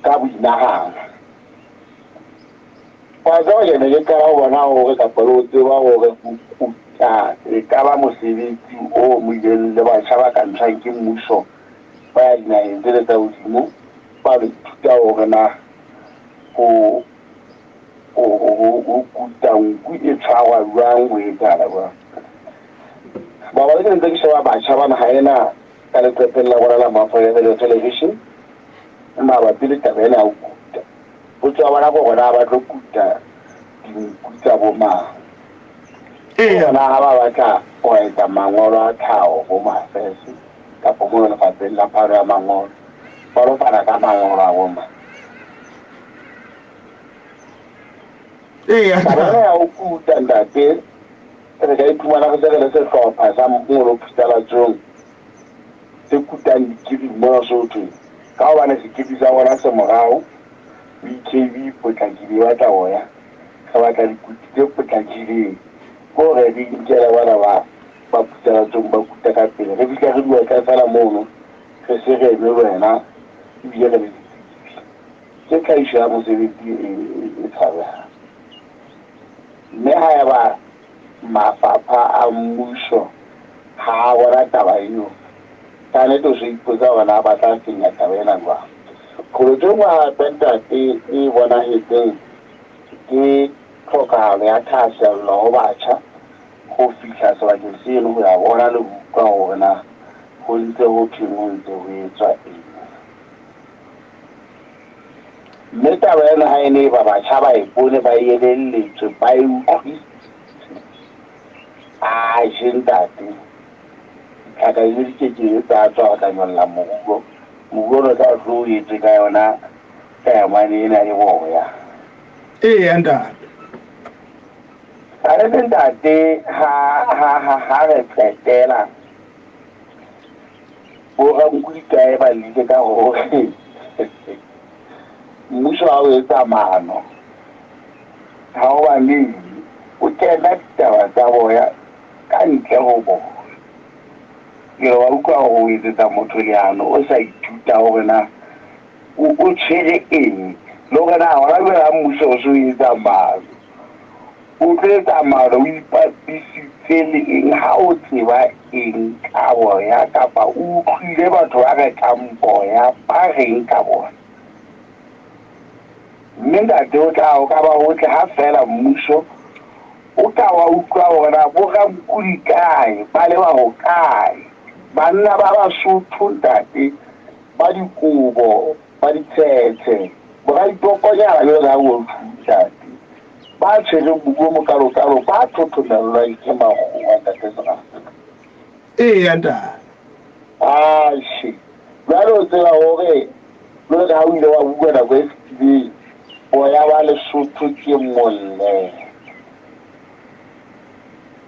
[SPEAKER 3] ka boinahano. Wa tseba ke ne ke qala ho bona hore kapa le ho tseba hore ho kuta e ka ba mosebetsi o moileng le batjha ba ka ntshwang ke mmuso ba ya dinaheng tsele tsa hodimo ba lo ithuta hore na ho ho kuta nku e tshwarwa jwang, ho etsahala jwang. Maobane ke ne ntse ke sheba batjha ba naha ena ka leqepheng la rona la Mafo Radio Television mabapi le taba ena ya ho kuta. Potso ya bona ke hore na ba tlo kuta dinku tsa bo mang.
[SPEAKER 1] Eya.
[SPEAKER 3] Na ha ba batla ho etsa mangolo a tlhaho bo mafese kapa mono lefapheng la phano ya mangolo, ba lo fana ka mangolo a bo mang.
[SPEAKER 1] Eya.
[SPEAKER 3] Taba ena ya ho kuta ntate, re ka iphumana re se re le sehlopha sa mono Phutalatsong se kutang dikiri mona Sothong, ka hobane sekiri sa bona se morao, BKB e potlakile e batla ho ya, re batla dikuti tse potlakileng, ke hore re inkele bana ba ba Phutalatsong ba kuta ka pele, re fihla re di otla fela mono, re se re eme wena ebile re le ditsebi. Ke tlhahiso ya mosebetsi e tshabehang. Mme haeba mafapha a mmuso ha a bona taba eo, ka nnete o so ipotsa hore na ba tla fenya taba ena jwang. Qholotso e nngwe hape ntate e bonahetseng ke tlhokahalo ya thahasello ho batjha ho fihla sebakeng seno ho ya bona le ho utlwa hore na ho ntse ho thweng, ho ntse ho etswa eng. Mme taba ena ha e ne e ba batjha ba e bone, ba e elelletswe, ba e utlwisise, atjhe ntate, ditlhaka di ne di ke ke tsa tswa ho tla nyolla moruo. Moruo o ne o tla tlo o etswe ka yona taemane ena e boya.
[SPEAKER 1] Eya ntate.
[SPEAKER 3] Ha re ntate, ha ha ha ha re qetela bo ranku dikae ba llile ka hore mmuso ha o etsa maano ha o ba neile, o kena ditaba tsa boya ka ntle ho bona. Ke re wa utlwa hore o etsetsa motho leano o sa ithuta hore na o tshwere eng, le hore na hona jwale ha mmuso o so etsa maano. O tlo etsa maano o ipapisitse le eng ha o tseba eng ka boya kapa o utlwile batho ba rekang boya ba reng ka bona? Mme ntate o tla o ka ba hotle ha feela mmuso o ka wa utlwa hore na bo ranku di kae, ba leba hokae. Banna ba Basotho ntate ba dikobo, ba ditshetshe, boraditoponyana jwalo ka ha o thwe ntate, ba tshwereng mobu o mokalokalo ba thothomellwang ke makgowa ntate Serafika.
[SPEAKER 1] Eya ntate.
[SPEAKER 3] Atjhe, jwale o tseba hore jwalo ka ha o ile wa bua nako e fetileng, boya ba Lesotho ke molle.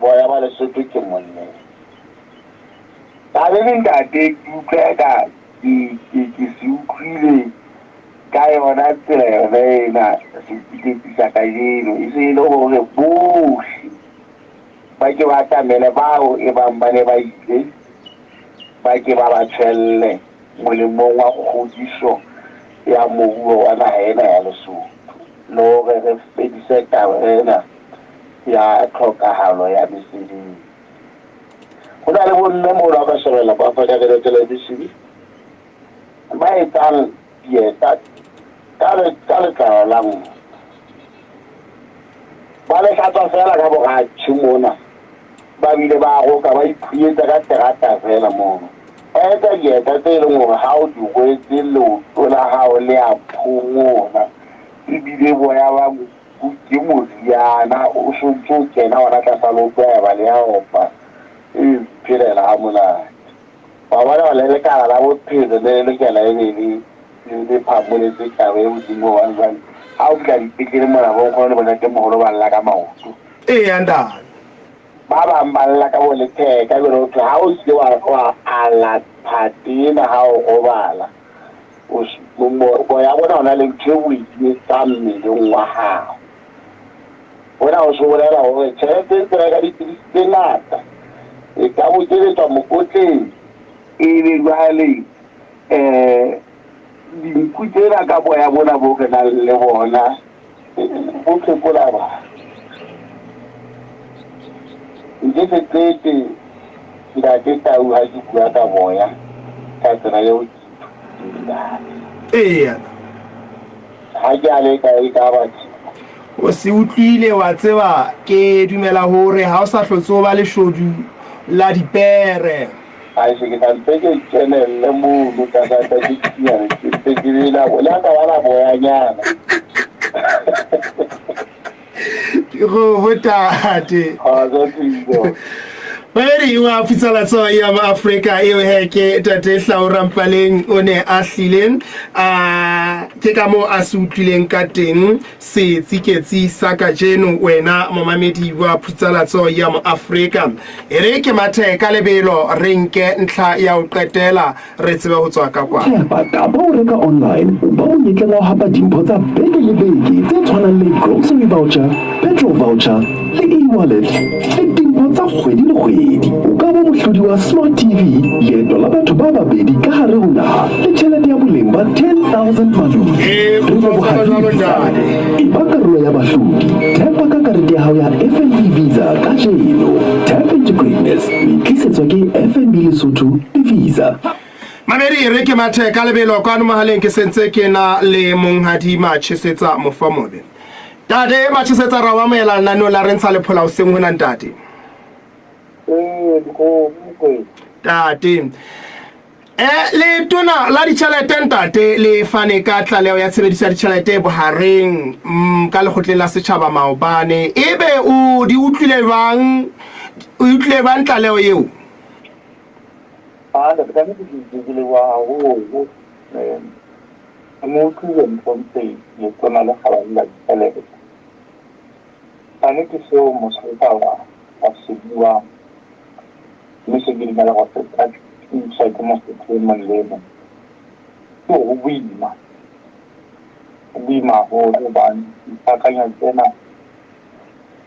[SPEAKER 3] Boya ba Lesotho ke molle. Taba e ntate ke utlwa eka ke ke ke se utlwile ka yona tsela yona ena setiketi sa kajeno e se e le hore bohle ba ke ba atamele bao e bang ba ne ba ile ba ke ba ba tshwelle molemong wa kgodiso ya moruo wa naha ena ya Lesotho le hore re fedise taba ena ya tlhokahalo ya mesebetsi. Ho na le bomme mono ha o ka shebella ko Africa Radio Television ba etsang dieta ka ka letlalo la nku. Ba le hlatswa feela ka boratjhe mona, ba bile ba roka ba iphunyetsa ka terata feela mono. Ba etsa dieta tse leng hore ha o di rwetse leoto la hao le a phomola ebile boya ba nku ke moriana o sontso o kena hona tlasa leoto ya ba le a opa e iphelela ha monate. Wa bona hore le lekala la bophelo le lokela e be le le phamoletse taba e hodimo hobane jwale ha o fihla dipetlele mona bo nkgono le bontatemoholo ba lla ka maoto.
[SPEAKER 1] Eya ntate.
[SPEAKER 3] Ba bang ba lla ka bo letheka jwale ho thwe ha o kile wa wa ala phate ena ha o robala o boya bona hona le ntho e o e etsang mmeleng wa hao. Hona ho se bolela hore tjhelete e ntse reka dipidisi tse ngata e ka bokeletswa mokotleng ebe jwale um dinku tsena ka boya bona bo re nang le bona bo phekola batho. Nke se qete ntate Tau ha ke bua ka boya ka tsela eo ke ithutileng ntate.
[SPEAKER 1] Eya.
[SPEAKER 3] Ha ke a leka e ka ba
[SPEAKER 1] O se utlwile wa tseba ke dumela hore ha o sa hlotse o ba leshodu la dipere.
[SPEAKER 3] Aishe ke tla mpe ke kenelle mono tlasa ntate Tsinyane ke mpe ke be la le ha ka ba la boyanyana.
[SPEAKER 1] Ke go botate.
[SPEAKER 3] Kgotso Tito.
[SPEAKER 1] Mamedi wa Phutshalatso ya Maafrika eo he ke Tate Hlau Rampaleng o ne a hlile a ke ka moo a se utlwileng ka teng setsiketsi sa kajeno wena momamedi wa Phutshalatso ya Moafrika. E re ke mathe ka lebelo re nke ntlha ya ho qetela re tsebe ho tswa ka kwa.
[SPEAKER 14] Thepa kapa o reka online, o ba monyetleng wa ho hapa dimpho tsa beke le beke tse tshwanang le grocery voucher, petrol voucher le e-wallet le dimpho tsa kgwedi le kgwedi. O ka ba mohlodi wa smart TV, leeto la batho ba babedi ka hare ho naha le tjhelete ya boleng ba 10,000 malome.
[SPEAKER 1] Ee,
[SPEAKER 14] Re leboha
[SPEAKER 1] jwalo
[SPEAKER 14] Visa.
[SPEAKER 1] ntate.
[SPEAKER 14] Eba karolo ya bahlodi. Thepa ka karete ya hao ya FNB Visa kajeno. Tap into greatness. O e tlisetswa ke FNB Lesotho le Visa.
[SPEAKER 1] Mamedi re ke mathe ka lebelo kwano mohaleng ke sentse ke na le monghadi Machesetsa Mofamobe. Ntate Machesetsa ra o amohela lenaneong la re ntsha lephola hoseng hona ntate.
[SPEAKER 5] Ee, dikgomo Mokwena.
[SPEAKER 1] Ntate. Eh, letona la ditjhelete ntate le fane ka tlaleho ya tshebediso ya ditjhelete bohareng mm, ka lekgotleng la setjhaba maobane. Ebe o di utlwile jwang? O utlwile jwang tlaleho eo?
[SPEAKER 5] Ah, ntate, ka nnete ke ke ke leboha haholo. Eh, ke mo utlwile mohlomphehi letona le kgabane la ditjhelete. Ka nnete seo Mosotho a se buang mme se ke dumela gore se ka thuswa ke Mosotho e mong le e mong, ke hore ho boima. Ho boima haholo hobane dikakanyo tsena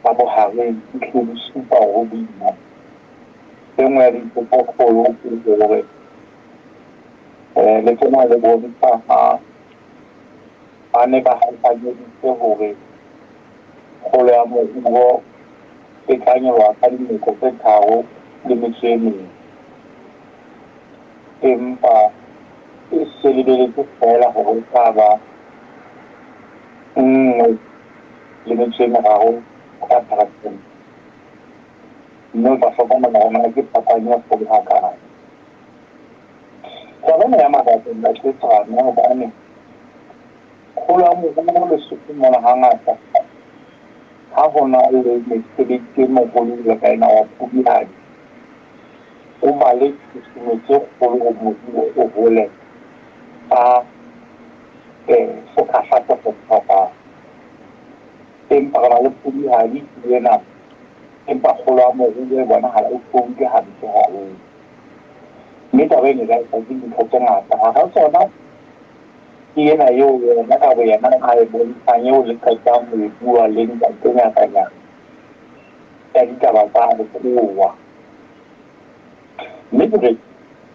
[SPEAKER 5] tsa bohareng di hlile di supa hore ho boima. E nngwe ya dintho tse kgolo ke hore letona le bontsha ha ba ne ba hakanyeditse hore. Kgolo ya moruo e tla nyoloha ka dinoko tse tharo le metso e mene, empa e se lebeletswe feela hore e tla ba nngwe le metso e meraro ka peresente, mme o tla hlokomela hore na ke phapang e kgolo hakae. Taba ena ya makatsa Ntate Serame hobane kgolo ya moruo Lesotho mona hangata ha ho na le mesebetsi e meholo jwalo ka ena wa pudihadi, o ba le tshusumetso e kgolo hore moruo o hole ka sekgahla se kgotsofatsang. Empa re na le pudihadi ke ena, empa kgolo ya moruo e bonahala e theohile hampe haholo. Mme taba ena e ka etswa ke dintho tse ngata, hara tsona ke ena eo yena ka boyena a e bontshang eo le qetang ho e bua le Ntate Nyakanyaka ya ditaba tsa Lekowa. Mme ke re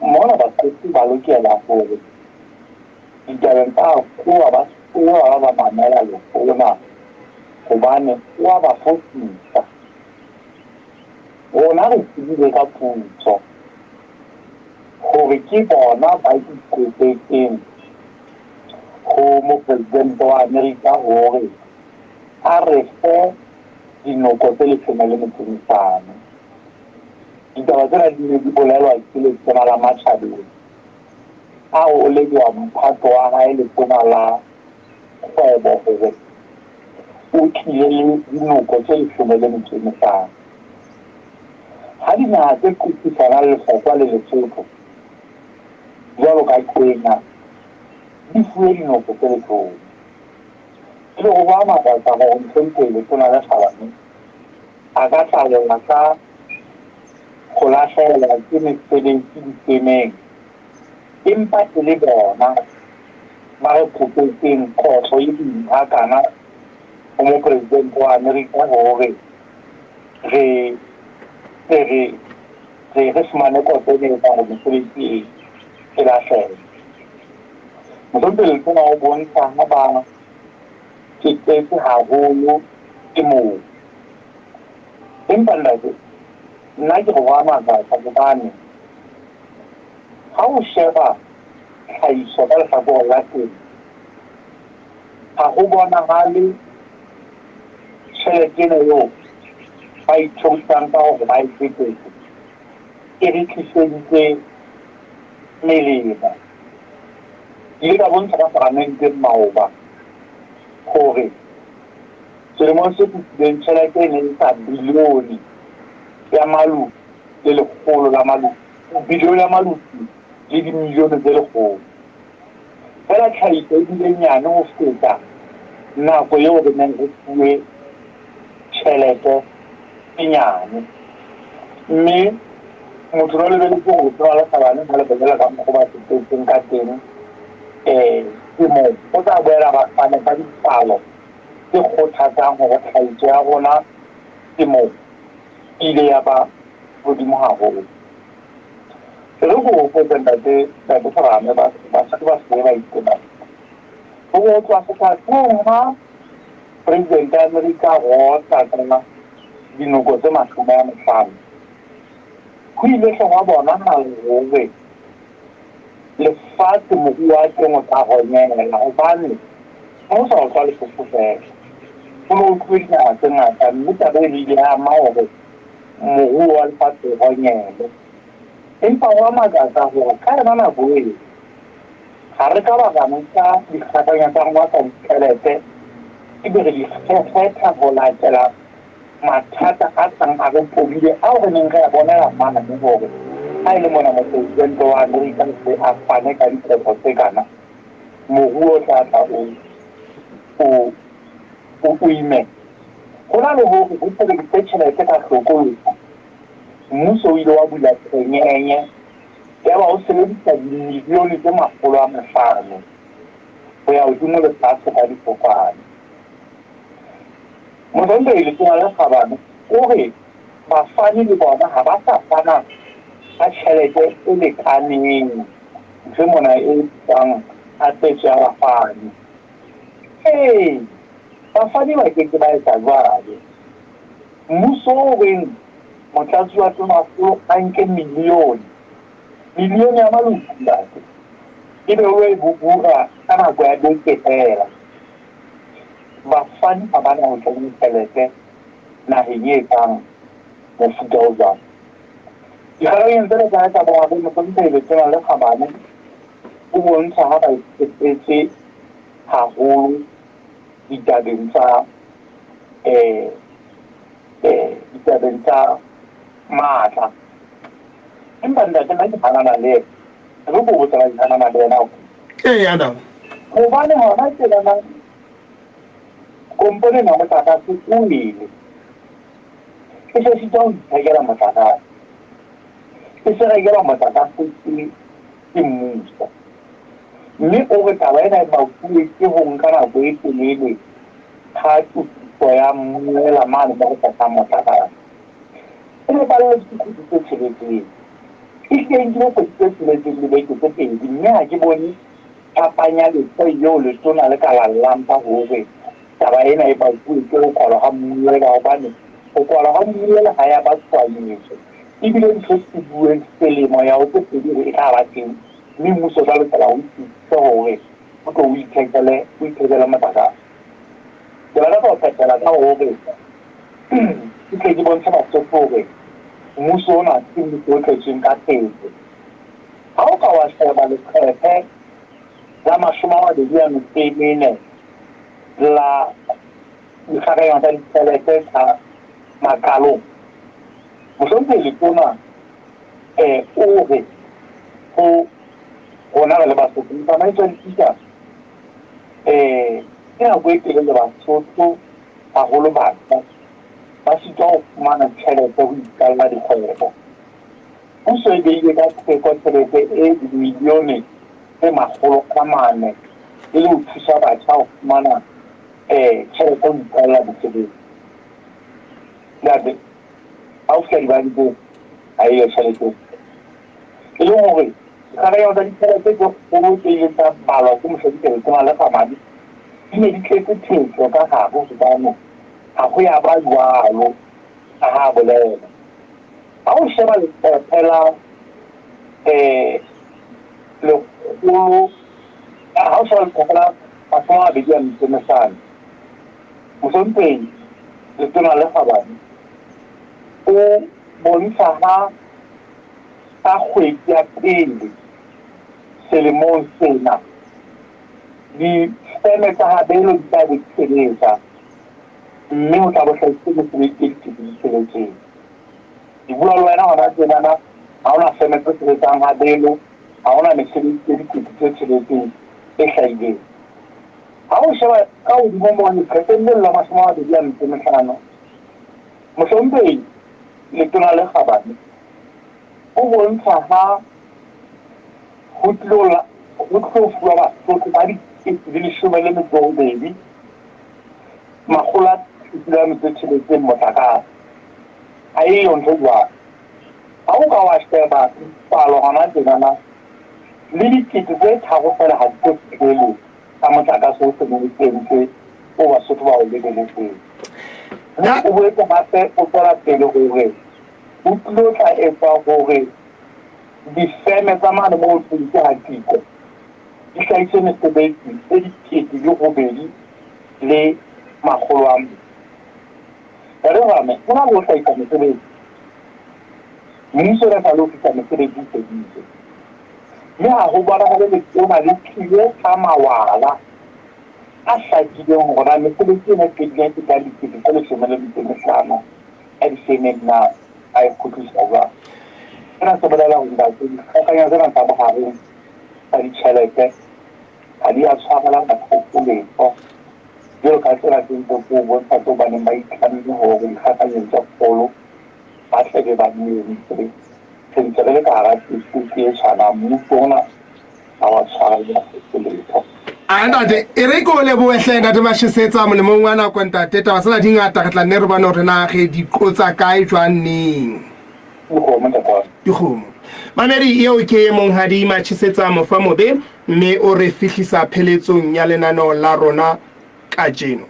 [SPEAKER 5] mona Basotho ba lokela hore ditabeng tsa Lekowa ba se ba ba mamela Letona hobane o a ba fosisa. Rona re tsebile ka puso hore ke bona ba ikopetseng ho mopresidente wa Amerika hore a re fe dinoko tse 15. Ditaba tsena di ne di bolelwa ke letona la Matjhabeng a o leboha mphato wa hae letona la kgwebo hore o tlile le dinoko tse 15. Ha dinaha tse qothisanang lehlokwa le Lesotho jwalo ka Kenya di fuwe dinoko tse 10. Ebe ho ba makatsa hore Mohlomphehi Letona le Kgabane a ka tlalehwa ka ho lahlehelwa ke mesebetsi ditemeng empa e le bona ba re kopetseng kotlo e boima hakana ho mopresidente wa Amerika hore re re re re re fumane kotlo e etsang hore mesebetsi e e lahlehe. Mohlomphehi Letona o bontsha ha ba tsetetse haholo temong. Empa ntate, nna ke re ho a makatsa hobane ha o sheba tlhahiso ka lehlakoreng la temo, ha ho bonahale tjhelete ena eo ba ithorisang ka hore ba e tsetetse e re tliseditse melemo. Ke ile ka bontsha ka paramenteng maoba hore selemong se fetileng tjhelete e ne e sa bilione ya maluti le lekgolo la maluti, bilione ya maluti le dimilione tse lekgolo. Feela tlhahiso e bile nyane ho feta nako eo re neng re fuwe tjhelete e nyane. Mme motho no lebeletse hore Letona la Hlabane ha le bolela ka mokgwa ba tsetetseng ka teng temong, o tla boela ba fane ka dipalo tse kgothatsang hore tlhahiso ya rona temong e ile ya ba hodimo haholo. E re ke o hopotse ntate ntate Serame Basotho ba se ba itebala hore ho tloha sethathong ha president ya Amerika rotla ka dinoko tse 50 ho ile hle hwa bonahala hore lefatshe moruo wa teng o tla honyela hobane ha o sa utlwa Lesotho feela ho ne ho utluwe dinaha tse ngata mme taba eno e ile ya ama hore moruo wa lefatshe o honyele. Empa ho a makatsa hore ka yona nako eo ha re ka ba ra nka dikgakanyo tsa rona tsa ditjhelete ebe re di kgetha ho latela mathata a tlang a re qobile ao re neng re a bonela mane hore ha e le mona mopresidente wa Amerika se a fane ka dikgetho tse kana moruo o tla tla o o o ime. Ho na le hore ho sebedise tjhelete ka hlokolosi, mmuso o ile wa bula phenyenye yaba o sebedisa dimilione tse 500 ho ya hodimo le tlase ka difofane. Mohlomphehi Letona le Kgabane o re bafani le bona ha ba sa fana ka tjhelete e lekaneng ntho mona e bitswang tlatsetso ya bafani. Ee! Bafani ba ke ke ba etsa jwalo. Mmuso o reng motlatsi wa tonakgolo a nke milione, milione ya maloko ntate, ebe o e bubura ka nako ya beke feela. Bafani ha ba na ho kenya tjhelete naheng e etsang mofuta o jwalo. Dikgakanyong tsena tsa hae tsa bohare, Mohlomphehi Letona le Kgabane o bontsha ha ba tshepetse haholo ditabeng tsa eh eh ditabeng tsa matla. Empa ntate nna ke hanana le ena. Re ko botsa ke hanana le ena.
[SPEAKER 1] Ee, Adam.
[SPEAKER 5] Hobane hona tjenana kompone ena ya motlakase o wele. E se sitwa ho ithekela motlakase. E se rekelwa motlakase ke ke mmuso. Mme o re taba ena e bakuwe ke ho nka nako e telele ha tokiso ya mmuela mane mo go tlosang motlakase. E ne balletswe ke kgwedi tse tsheletseng. E hlile e nkile kgwedi tse tsheletseng le beke tse pedi mme ha ke bone phapang ya letho eo letona le ka lallang ka hore taba ena e bakuwe ke ho kwalwa ha mmuela hobane ho kwalwa ha mmuela ha ya ba tshohanyetso ebile ntho e bueng selemo ya ho tse pedi hore e tla ba teng mme mmuso o tla lokela o itsise hore o tlo o ithekele o ithekele motlakase. Ke lakatsa ho phethela ka hore ke tle ke bontshe Basotho hore mmuso ona ke mmuso o tletsweng ka thetso. Ha o ka wa sheba leqephe la 28 a metso e mene la dikgakanyano tsa ditjhelete tsa maqalong, Mohlomphehi Letona um o re ho rona re le Basotho, motsamaiso wa ditjhitjana um ke nako e telele Basotho haholo batjha ba sitwa ho fumana tjhelete ho iqalla dikgwebo. Puso e beile ka theko tjhelete e dimilione tse 400 e le ho thusa batjha ho fumana um tjhelete ho iqalla mosebetsi. Ntate, ha o fihla dibankeng ha eyo tjhelete. E leng hore dikgakanyano tsa ditjhelete tse kgolo tse ileng tsa balwa ke Mohlomphehi Letona le Kgabane di ne di tletse thetso ka hare hobane ha ho ya ba jwalo ka ha a bolela. Ha o sheba leqephe la um lekgolo, ha o sheba leqephe la 25, Mohlomphehi Letona le Kgabane o bontsha ha ka kgwedi ya pele selemong sena difeme tsa Habelo di tla be di sebetsa mme ho tla bo hlahisitse mesebetsi e dikete di tsheletseng. Ke bua le wena hona tjenana ha hona feme tse sebetsang Habelo, ha hona mesebetsi e dikete tse tsheletseng e hlahileng. Ha o sheba ka hodimo moo leqepheng leo la 25, Mohlomphehi Letona le Kgabane o bontsha ha ho tlo ho tlo fuwa Basotho ba dikete di 18 706 motlakase. Ha eyo ntho e jwalo. Ha o ka wa sheba palo hona tjenana le dikete tse tharo feela ha di tlo fihlele ka motlakase o seng o kentswe o Basotho ba o lebeletseng. Mme o boetse hape o tswela pele hore ho tlilo tla etswa hore difeme tsa mane moo thweng ke ha Tiko di hlahise mesebetsi e dikete di robedi le makgolo a mane. Re rame, ho na le ho hlahisa mesebetsi. Mmuso o ne sa le ho fihla mesebetsi e fedile. Mme ha ho bonahale letona le tlile ka mawala a hlakileng hore na mesebetsi ena e qetileng e fetang dikete tse 15 ya difemeng na a e kgutlisa jwang. Sena se bolela hore ntate dikgakanyo tsena tsa bohareng tsa ditjhelete ha di a tshwarela Basotho letho jwalo ka tsena tse ntse ke o bontsha tseo ba neng ba itlamme hore dikgakanyong tse kgolo ba tle be ba di entse. Re ntse re le ka hara tlokotsi e tshwanang, mmuso ona ha wa tshwarela Basotho letho.
[SPEAKER 1] A ntate, e re ke o lebohe hle ntate Mashesetsa molemong wa nako ntate. Taba tsena di ngata re tla nne re bone hore na re di qotsa kae jwang neng.
[SPEAKER 5] Dikgomo ntate wa ka.
[SPEAKER 1] Dikgomo. Mamedi eo ke monghadi Mashesetsa Mofamobe mme o re fihlisa pheletsong ya lenaneo la rona kajeno.